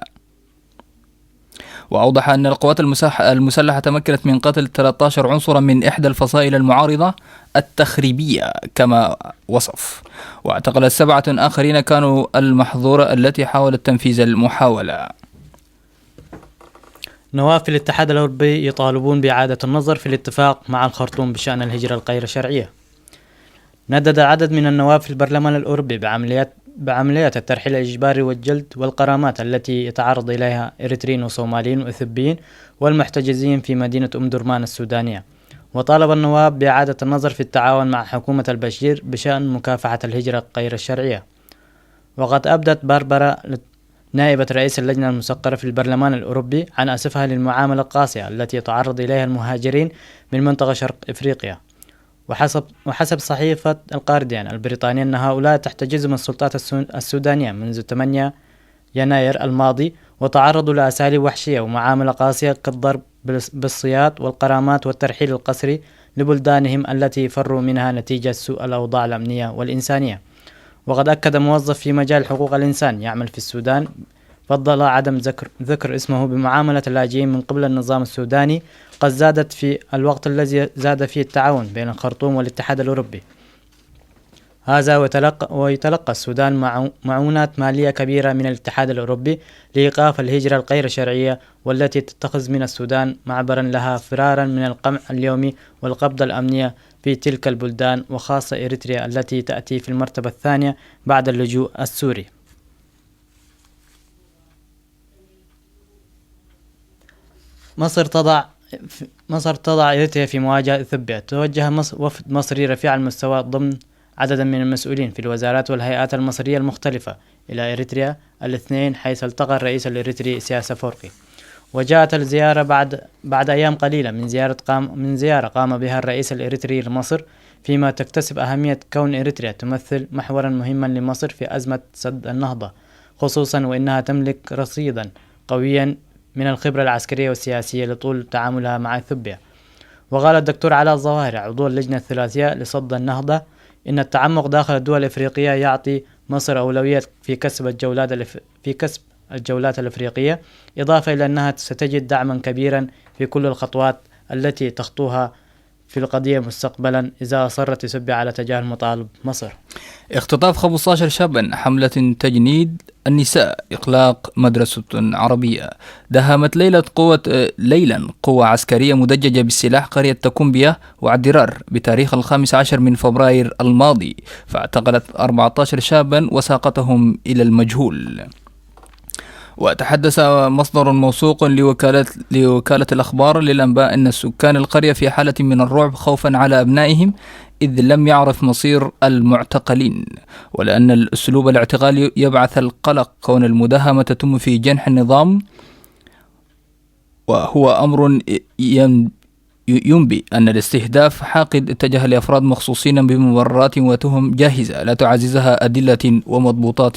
وأوضح أن القوات المسح-، المسلحة تمكنت من قتل ثلاثة عشر عنصرا من إحدى الفصائل المعارضة التخريبية كما وصف، واعتقلت سبعة آخرين كانوا المحظورة التي حاولت تنفيذ المحاولة. نواب في الاتحاد الأوروبي يطالبون بإعادة النظر في الاتفاق مع الخرطوم بشأن الهجرة الغير شرعية. ندد عدد من النواب في البرلمان الأوروبي بعمليات، بعمليات الترحيل الإجباري والجلد والغرامات التي يتعرض إليها إريتريين وصوماليين وإثيوبيين والمحتجزين في مدينة أم درمان السودانية. وطالب النواب بإعادة النظر في التعاون مع حكومة البشير بشأن مكافحة الهجرة غير الشرعية. وقد أبدت باربرا، نائبة رئيس اللجنة المثقلة في البرلمان الأوروبي، عن أسفها للمعاملة القاسية التي يتعرض إليها المهاجرين من منطقة شرق إفريقيا. وحسب، وحسب صحيفة القارديان البريطانية أن هؤلاء تحتجزهم السلطات السو-، السودانية منذ ثمانية يناير الماضي، وتعرضوا لأساليب وحشية ومعاملة قاسية كالضرب بالس-، بالسياط والغرامات والترحيل القسري لبلدانهم التي فروا منها نتيجة سوء الأوضاع الأمنية والإنسانية. وقد أكد موظف في مجال حقوق الإنسان يعمل في السودان فضل عدم ذكر، ذكر اسمه بمعاملة اللاجئين من قبل النظام السوداني قد زادت في الوقت الذي زاد فيه التعاون بين الخرطوم والاتحاد الأوروبي. هذا ويتلقى، ويتلقى السودان معو-، معونات مالية كبيرة من الاتحاد الأوروبي لإيقاف الهجرة الغير شرعية، والتي تتخذ من السودان معبرا لها فرارا من القمع اليومي والقبضة الأمنية في تلك البلدان، وخاصة إريتريا التي تأتي في المرتبة الثانية بعد اللجوء السوري. مصر تضع مصر تضع إريتريا في مواجهة إثيوبيا. توجه مص-، وفد مصري رفيع المستوى ضمن عددا من المسؤولين في الوزارات والهيئات المصرية المختلفة إلى إريتريا الاثنين، حيث التقى الرئيس الإريتري إسياس أفورقي. وجاءت الزيارة بعد، بعد أيام قليلة من زيارة قام، من زيارة قام بها الرئيس الإريتري لمصر، فيما تكتسب أهمية كون إريتريا تمثل محورا مهما لمصر في أزمة سد النهضة، خصوصا وإنها تملك رصيدا قويا من الخبرة العسكرية والسياسية لطول تعاملها مع إثيوبيا. وقال الدكتور علاء الظواهري، عضو اللجنة الثلاثية لصد النهضة، إن التعمق داخل الدول الإفريقية يعطي مصر أولوية في كسب الجولات الإف-، في كسب الجولات الإفريقية، إضافة إلى أنها ستجد دعما كبيرا في كل الخطوات التي تخطوها في القضية مستقبلا، إذا أصرت إثيوبيا على تجاهل مطالب مصر. اختطاف خمستاشر شابا، حملة تجنيد النساء، إغلاق مدرسة عربية. داهمت ليلة قوة، ليلا قوة عسكرية مدججة بالسلاح قرية تكومبيا وعدرار بتاريخ الخامس عشر من فبراير الماضي، فاعتقلت أربعتاشر شابا وساقتهم إلى المجهول. وتحدث مصدر موثوق لوكالة، لوكالة الأخبار للأنباء أن سكان القرية في حالة من الرعب خوفا على أبنائهم، إذ لم يعرف مصير المعتقلين، ولأن الأسلوب الاعتقالي يبعث القلق كون المداهمة تتم في جنح النظام، وهو أمر ين-، ينبي أن الاستهداف حاقد اتجه لأفراد مخصوصين بمبررات وتهم جاهزة لا تعززها أدلة ومضبوطات،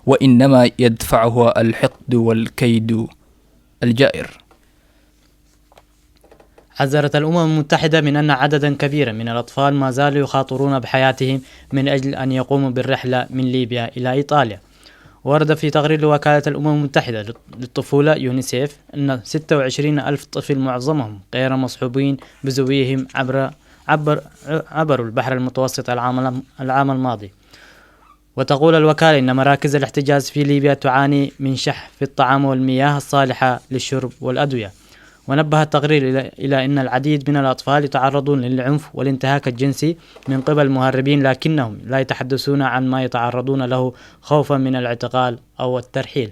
وإنما يدفعها الحقد والكيد الجائر. حذرت الأمم المتحدة من أن عددا كبيرا من الأطفال ما زالوا يخاطرون بحياتهم من أجل أن يقوموا بالرحلة من ليبيا إلى إيطاليا. ورد في تقرير لوكالة الأمم المتحدة للطفولة، يونيسيف، أن ستة وعشرين ألف طفل، معظمهم غير مصحوبين بذويهم، عبر عبر عبروا البحر المتوسط العام، العام الماضي. وتقول الوكالة إن مراكز الاحتجاز في ليبيا تعاني من شح في الطعام والمياه الصالحة للشرب والأدوية. ونبه التقرير إلى، إلى أن العديد من الأطفال يتعرضون للعنف والانتهاك الجنسي من قبل المهربين، لكنهم لا يتحدثون عن ما يتعرضون له خوفا من الاعتقال أو الترحيل.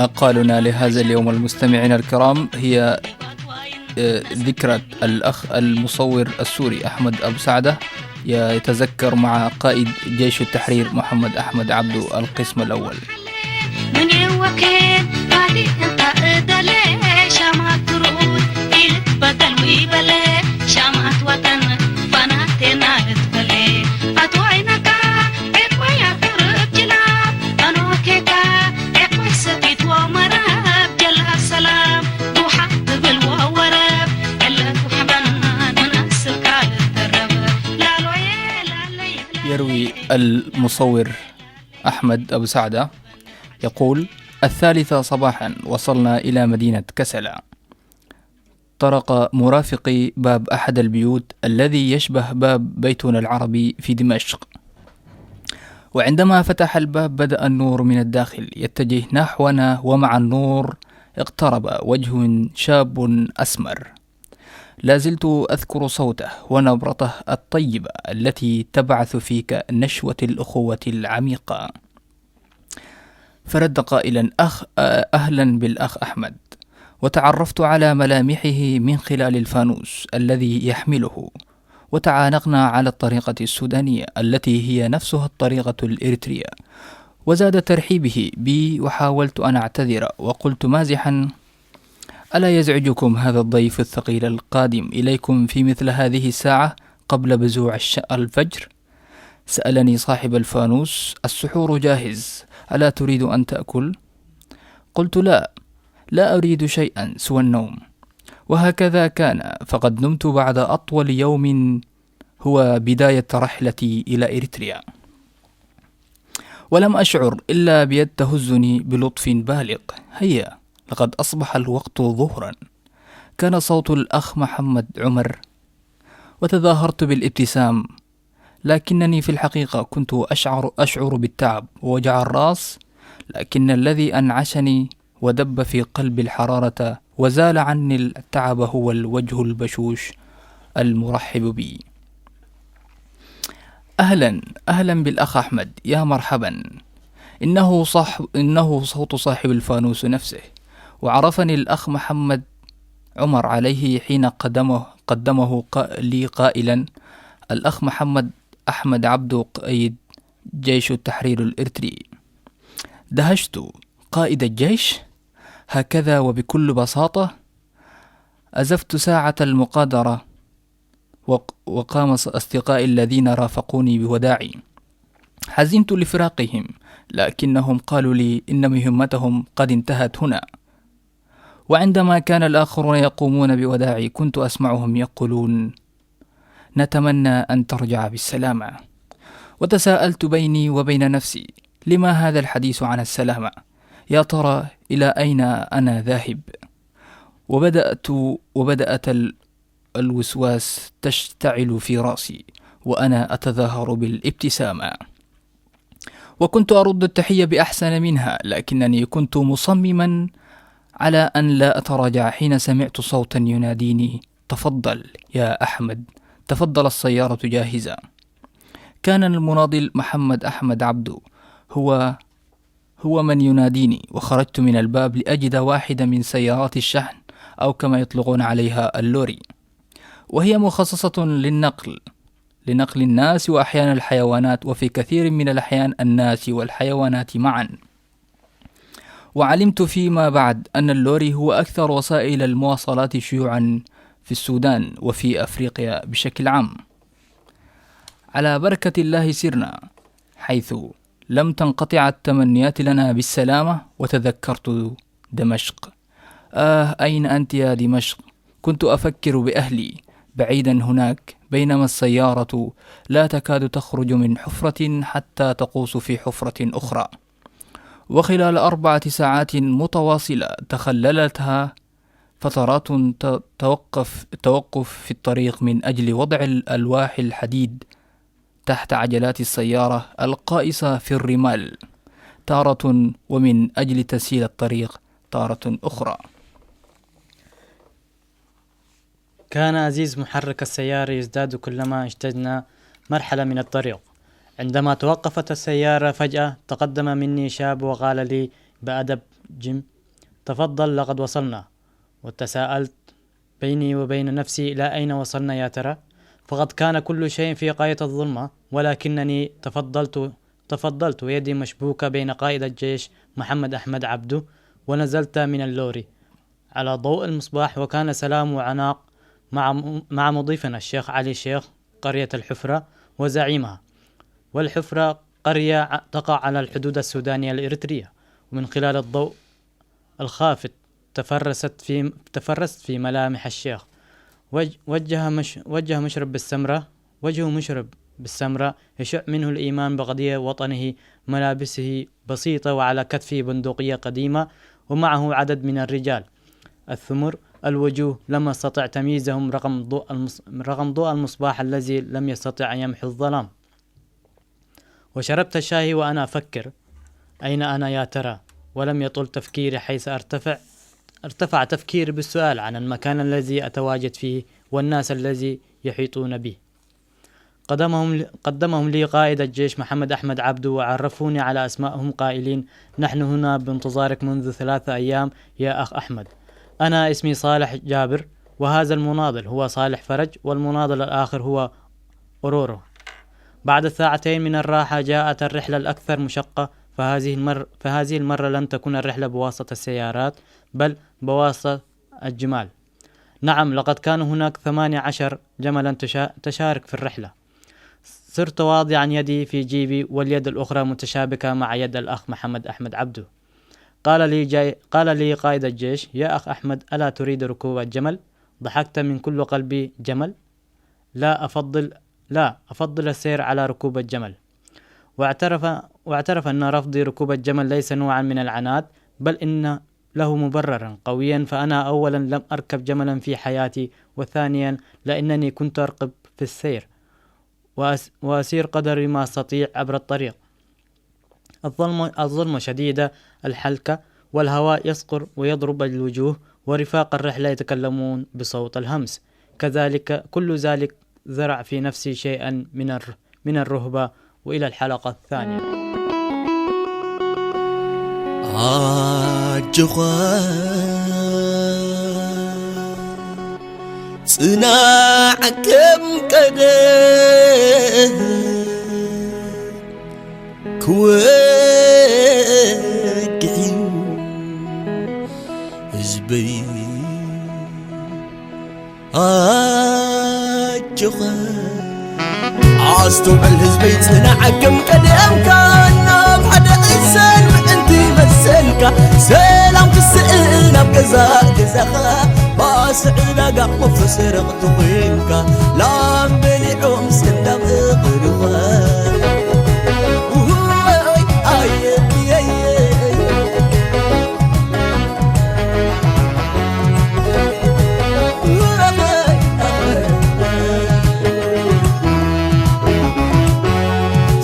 أقالنا لهذا اليوم، المستمعين الكرام، هي، آه، ذكرى الأخ المصور السوري أحمد أبو سعدة، يتذكر مع قائد جيش التحرير محمد أحمد عبدو القسم الأول. من يوكين هذه انت ادلي شامات ترود إلك بدل ويبلي شامات وطن فناتنا اتبلي أتوينك عقوي أقرب جلاب أنوكيك عقوي سكت ومراب جل السلام وحد بالوورب إلا تحبن من أسل قال الترب لا لوي لا لي يروي المصور أحمد أبو سعدة يقول: الثالثة صباحا وصلنا إلى مدينة كسلة. طرق مرافقي باب أحد البيوت الذي يشبه باب بيتنا العربي في دمشق، وعندما فتح الباب بدأ النور من الداخل يتجه نحونا، ومع النور اقترب وجه شاب أسمر. لا زلت أذكر صوته ونبرته الطيبة التي تبعث فيك نشوة الأخوة العميقة. فرد قائلا: أخ، أهلا بالأخ أحمد. وتعرفت على ملامحه من خلال الفانوس الذي يحمله، وتعانقنا على الطريقة السودانية التي هي نفسها الطريقة الإريترية، وزاد ترحيبه بي، وحاولت أن أعتذر وقلت مازحا: ألا يزعجكم هذا الضيف الثقيل القادم إليكم في مثل هذه الساعة قبل بزوع الش-، الفجر؟ سألني صاحب الفانوس: السحور جاهز، ألا تريد أن تأكل؟ قلت: لا، لا أريد شيئا سوى النوم. وهكذا كان، فقد نمت بعد أطول يوم هو بداية رحلتي إلى إريتريا. ولم أشعر إلا بيد تهزني بلطف بالغ: هيا، لقد أصبح الوقت ظهرا. كان صوت الأخ محمد عمر، وتظاهرت بالابتسام، لكنني في الحقيقة كنت أشعر، أشعر بالتعب ووجع الرأس، لكن الذي أنعشني ودب في قلبي الحرارة وزال عني التعب هو الوجه البشوش المرحب بي. أهلا، أهلا بالأخ أحمد، يا مرحبا. إنه صح-، إنه صوت صاحب الفانوس نفسه. وعرفني الأخ محمد عمر عليه حين قدمه، قدمه ق-، لي قائلا: الأخ محمد أحمد عبدو قائد جيش التحرير الإرتري. دهشت: قائد الجيش؟ هكذا وبكل بساطة؟ أزفت ساعة المقادرة، وق-، وقام ص-، أصدقائي الذين رافقوني بوداعي. حزنت لفراقهم، لكنهم قالوا لي إن مهمتهم قد انتهت هنا. وعندما كان الآخرون يقومون بوداعي، كنت أسمعهم يقولون: "نتمنى أن ترجع بالسلامة." وتساءلت بيني وبين نفسي: "لما هذا الحديث عن السلامة؟ يا ترى إلى أين أنا ذاهب؟" وبدأت، وبدأت ال-، الوسواس تشتعل في رأسي، وأنا أتظاهر بالابتسامة. وكنت أرد التحية بأحسن منها، لكنني كنت مصمما على أن لا أتراجع حين سمعت صوتا يناديني: "تفضل يا أحمد، تفضل، السيارة جاهزة." كان المناضل محمد أحمد عبدو هو، هو من يناديني، وخرجت من الباب لأجد واحدة من سيارات الشحن، أو كما يطلقون عليها اللوري، وهي مخصصة للنقل، لنقل الناس وأحيانا الحيوانات، وفي كثير من الأحيان الناس والحيوانات معا. وعلمت فيما بعد أن اللوري هو أكثر وسائل المواصلات شيوعا في السودان وفي أفريقيا بشكل عام. على بركة الله سرنا، حيث لم تنقطع التمنيات لنا بالسلامة، وتذكرت دمشق. آه، أين أنت يا دمشق؟ كنت أفكر بأهلي بعيدا هناك، بينما السيارة لا تكاد تخرج من حفرة حتى تقوس في حفرة أخرى. وخلال أربعة ساعات متواصلة تخللتها فترات ت-، توقف، توقف في الطريق من أجل وضع الألواح الحديد تحت عجلات السيارة القائصة في الرمال تارة، ومن أجل تسهيل الطريق تارة أخرى. كان عزيز محرك السيارة يزداد كلما اجتزنا مرحلة من الطريق. عندما توقفت السيارة فجأة، تقدم مني شاب وقال لي بأدب: جيم، تفضل، لقد وصلنا. وتساءلت بيني وبين نفسي: إلى أين وصلنا يا ترى؟ فقد كان كل شيء في غاية الظلمة، ولكنني تفضلت، تفضلت ويدي مشبوكة بين قائد الجيش محمد أحمد عبده، ونزلت من اللوري على ضوء المصباح، وكان سلام وعناق مع، مع مضيفنا الشيخ علي شيخ، قرية الحفرة وزعيمها. والحفرة قرية ع-، تقع على الحدود السودانية الإريترية، ومن خلال الضوء الخافت تفرست في، تفرست في ملامح الشيخ. وج-، وجه مش-، وجه مشرب بالسمرة، وجهه مشرب بالسمرة، يشع منه الإيمان بقضية وطنه، ملابسه بسيطة وعلى كتفه بندقية قديمة، ومعه عدد من الرجال الثمر الوجوه لم أستطع تمييزهم رغم ضوء المص-، رغم ضوء المصباح الذي لم يستطع أن يمحو الظلام. وشربت الشاي وأنا أفكر: أين أنا يا ترى؟ ولم يطل تفكيري حيث أرتفع، ارتفع تفكيري بالسؤال عن المكان الذي أتواجد فيه والناس الذي يحيطون بي. قدمهم ل-، قدمهم لي قائد الجيش محمد أحمد عبدو وعرفوني على أسمائهم قائلين: "نحن هنا بانتظارك منذ ثلاثة أيام يا أخ أحمد. أنا اسمي صالح جابر، وهذا المناضل هو صالح فرج، والمناضل الآخر هو أورورو." بعد ساعتين من الراحة جاءت الرحلة الأكثر مشقة، فهذه المر-، فهذه المرة لن تكون الرحلة بواسطة السيارات، بل بواسطة الجمال. نعم، لقد كان هناك ثمانية عشر جملا تشا-، تشارك في الرحلة. صرت واضعا يدي في جيبي واليد الأخرى متشابكة مع يد الأخ محمد أحمد عبدو. قال لي جاي-، قال لي قائد الجيش: "يا أخ أحمد، ألا تريد ركوب الجمل؟ ضحكت من كل قلبي. جمل؟ لا أفضل، لا أفضل السير على ركوب الجمل." واعترف، واعترف أن رفضي ركوب الجمل ليس نوعا من العناد، بل إن له مبررا قويا، فأنا أولا لم أركب جملا في حياتي، وثانيا لأنني كنت أرقب في السير، وأس-، وأسير قدر ما أستطيع عبر الطريق. الظلمة، الظلمة شديدة، الحلكة، والهواء يصقر ويضرب الوجوه، ورفاق الرحلة يتكلمون بصوت الهمس. كذلك، كل ذلك زرع في نفسي شيئا من الر-، من الرهبة. وإلى الحلقة الثانية. ኣጆኻ ጽናዕ ከም ቀደም ክወግሕ እዩ ህዝበይ። ኣጆኻ ኣስተውዕል ህዝበይ፣ ጽናዕ ከም ቀደምካ፣ ናብ ሓደ ዕሰል ምዕንቲ መሰልካ፣ ሰላም ክስእን ኣብ ገዛ ገዛኻ፣ ባስ ዕዳጋ ወፍሪ ሰረቕ ተኾይንካ፣ ላም በሊዖም ሰንዳም እኽልኻ። ውይ፣ ኣየ፣ የየ።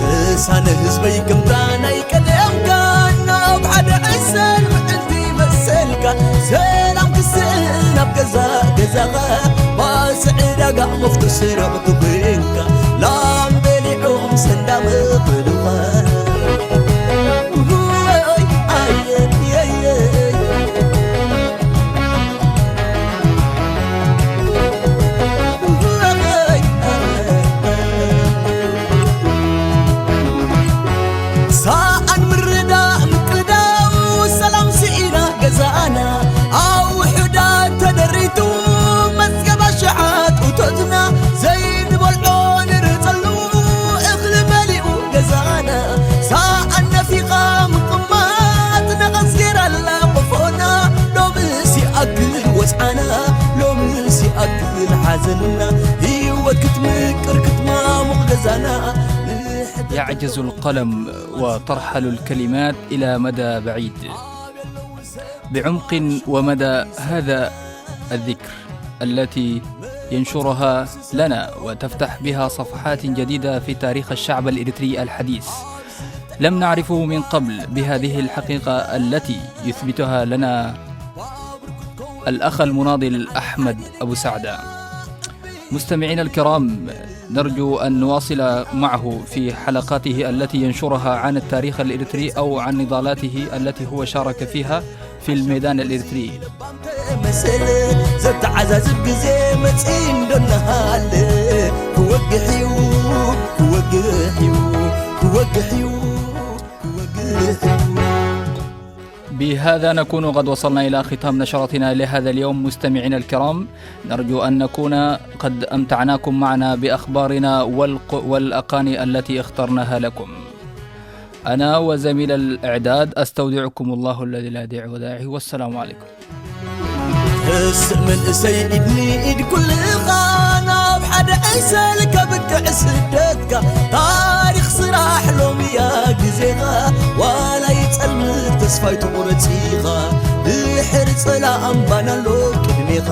ተሳነ ህዝበይ፣ ከምታ ናይ ቀደምካ፣ ናብ ሓደ ዕሰል ምዕንቲ መሰልካ፣ ሰላም ክስእን ኣብ ገዛ ገዛኻ፣ ባስ ዕዳጋ መፍቶ ሰረቕ ተኾይንካ፣ ላም በሊዖም ሰንዳም እኽልኻ። ሰኣን ምርዳእ ምቅዳው፣ ሰላም ስኢና ገዛና፣ ኣብ ውሑዳት ተደሪቱ መዝገብ ኣሽሓት እቶትና፣ ዘይንበልዖ ንርጸሉ እኽሊ መሊኡ ገዛና፣ ሰኣን ነፊቓ ምቕማጥ ነቐዝ ገይራላ ቆፎና፣ ሎምስ ይኣክል ወጽዓና፣ ሎምስ ይኣክል ሓዘንና፣ ህይወት ክትምቅር ክትማሙቕ ገዛና። يعجز القلم وترحل الكلمات إلى مدى بعيد. بعمق ومدى هذا الذكر التي ينشرها لنا وتفتح بها صفحات جديدة في تاريخ الشعب الإريتري الحديث. لم نعرفه من قبل بهذه الحقيقة التي يثبتها لنا الأخ المناضل أحمد أبو سعدة. مستمعينا الكرام، نرجو أن نواصل معه في حلقاته التي ينشرها عن التاريخ الإريتري أو عن نضالاته التي هو شارك فيها في الميدان الإريتري. مسل ዘተዓዛዝብ ግዜ መጺ እንዶ እናሃለ ክወግሕ እዩ ክወግሕ እዩ ክወግሕ እዩ ክወግሕ እዩ بهذا نكون قد وصلنا إلى ختام نشرتنا لهذا اليوم. مستمعينا الكرام، نرجو أن نكون قد أمتعناكم معنا بأخبارنا والق- والأغاني التي اخترناها لكم. أنا وزميل الإعداد أستودعكم الله الذي لا يضيع ودائعه، والسلام عليكم. እስእ መንእሰይ ኢድኒ ኢድ ኩልኻ ናብ ሓደ ዕሰል ከብቅዕ ስደትካ ታሪኽ ስራሕ ሎምያ ግዜኻ ዋላ ይጸልምት ተስፋይ ትቑረጺኻ ድሕሪ ጸላእ ኣምባና ኣሎ ቅድሜኻ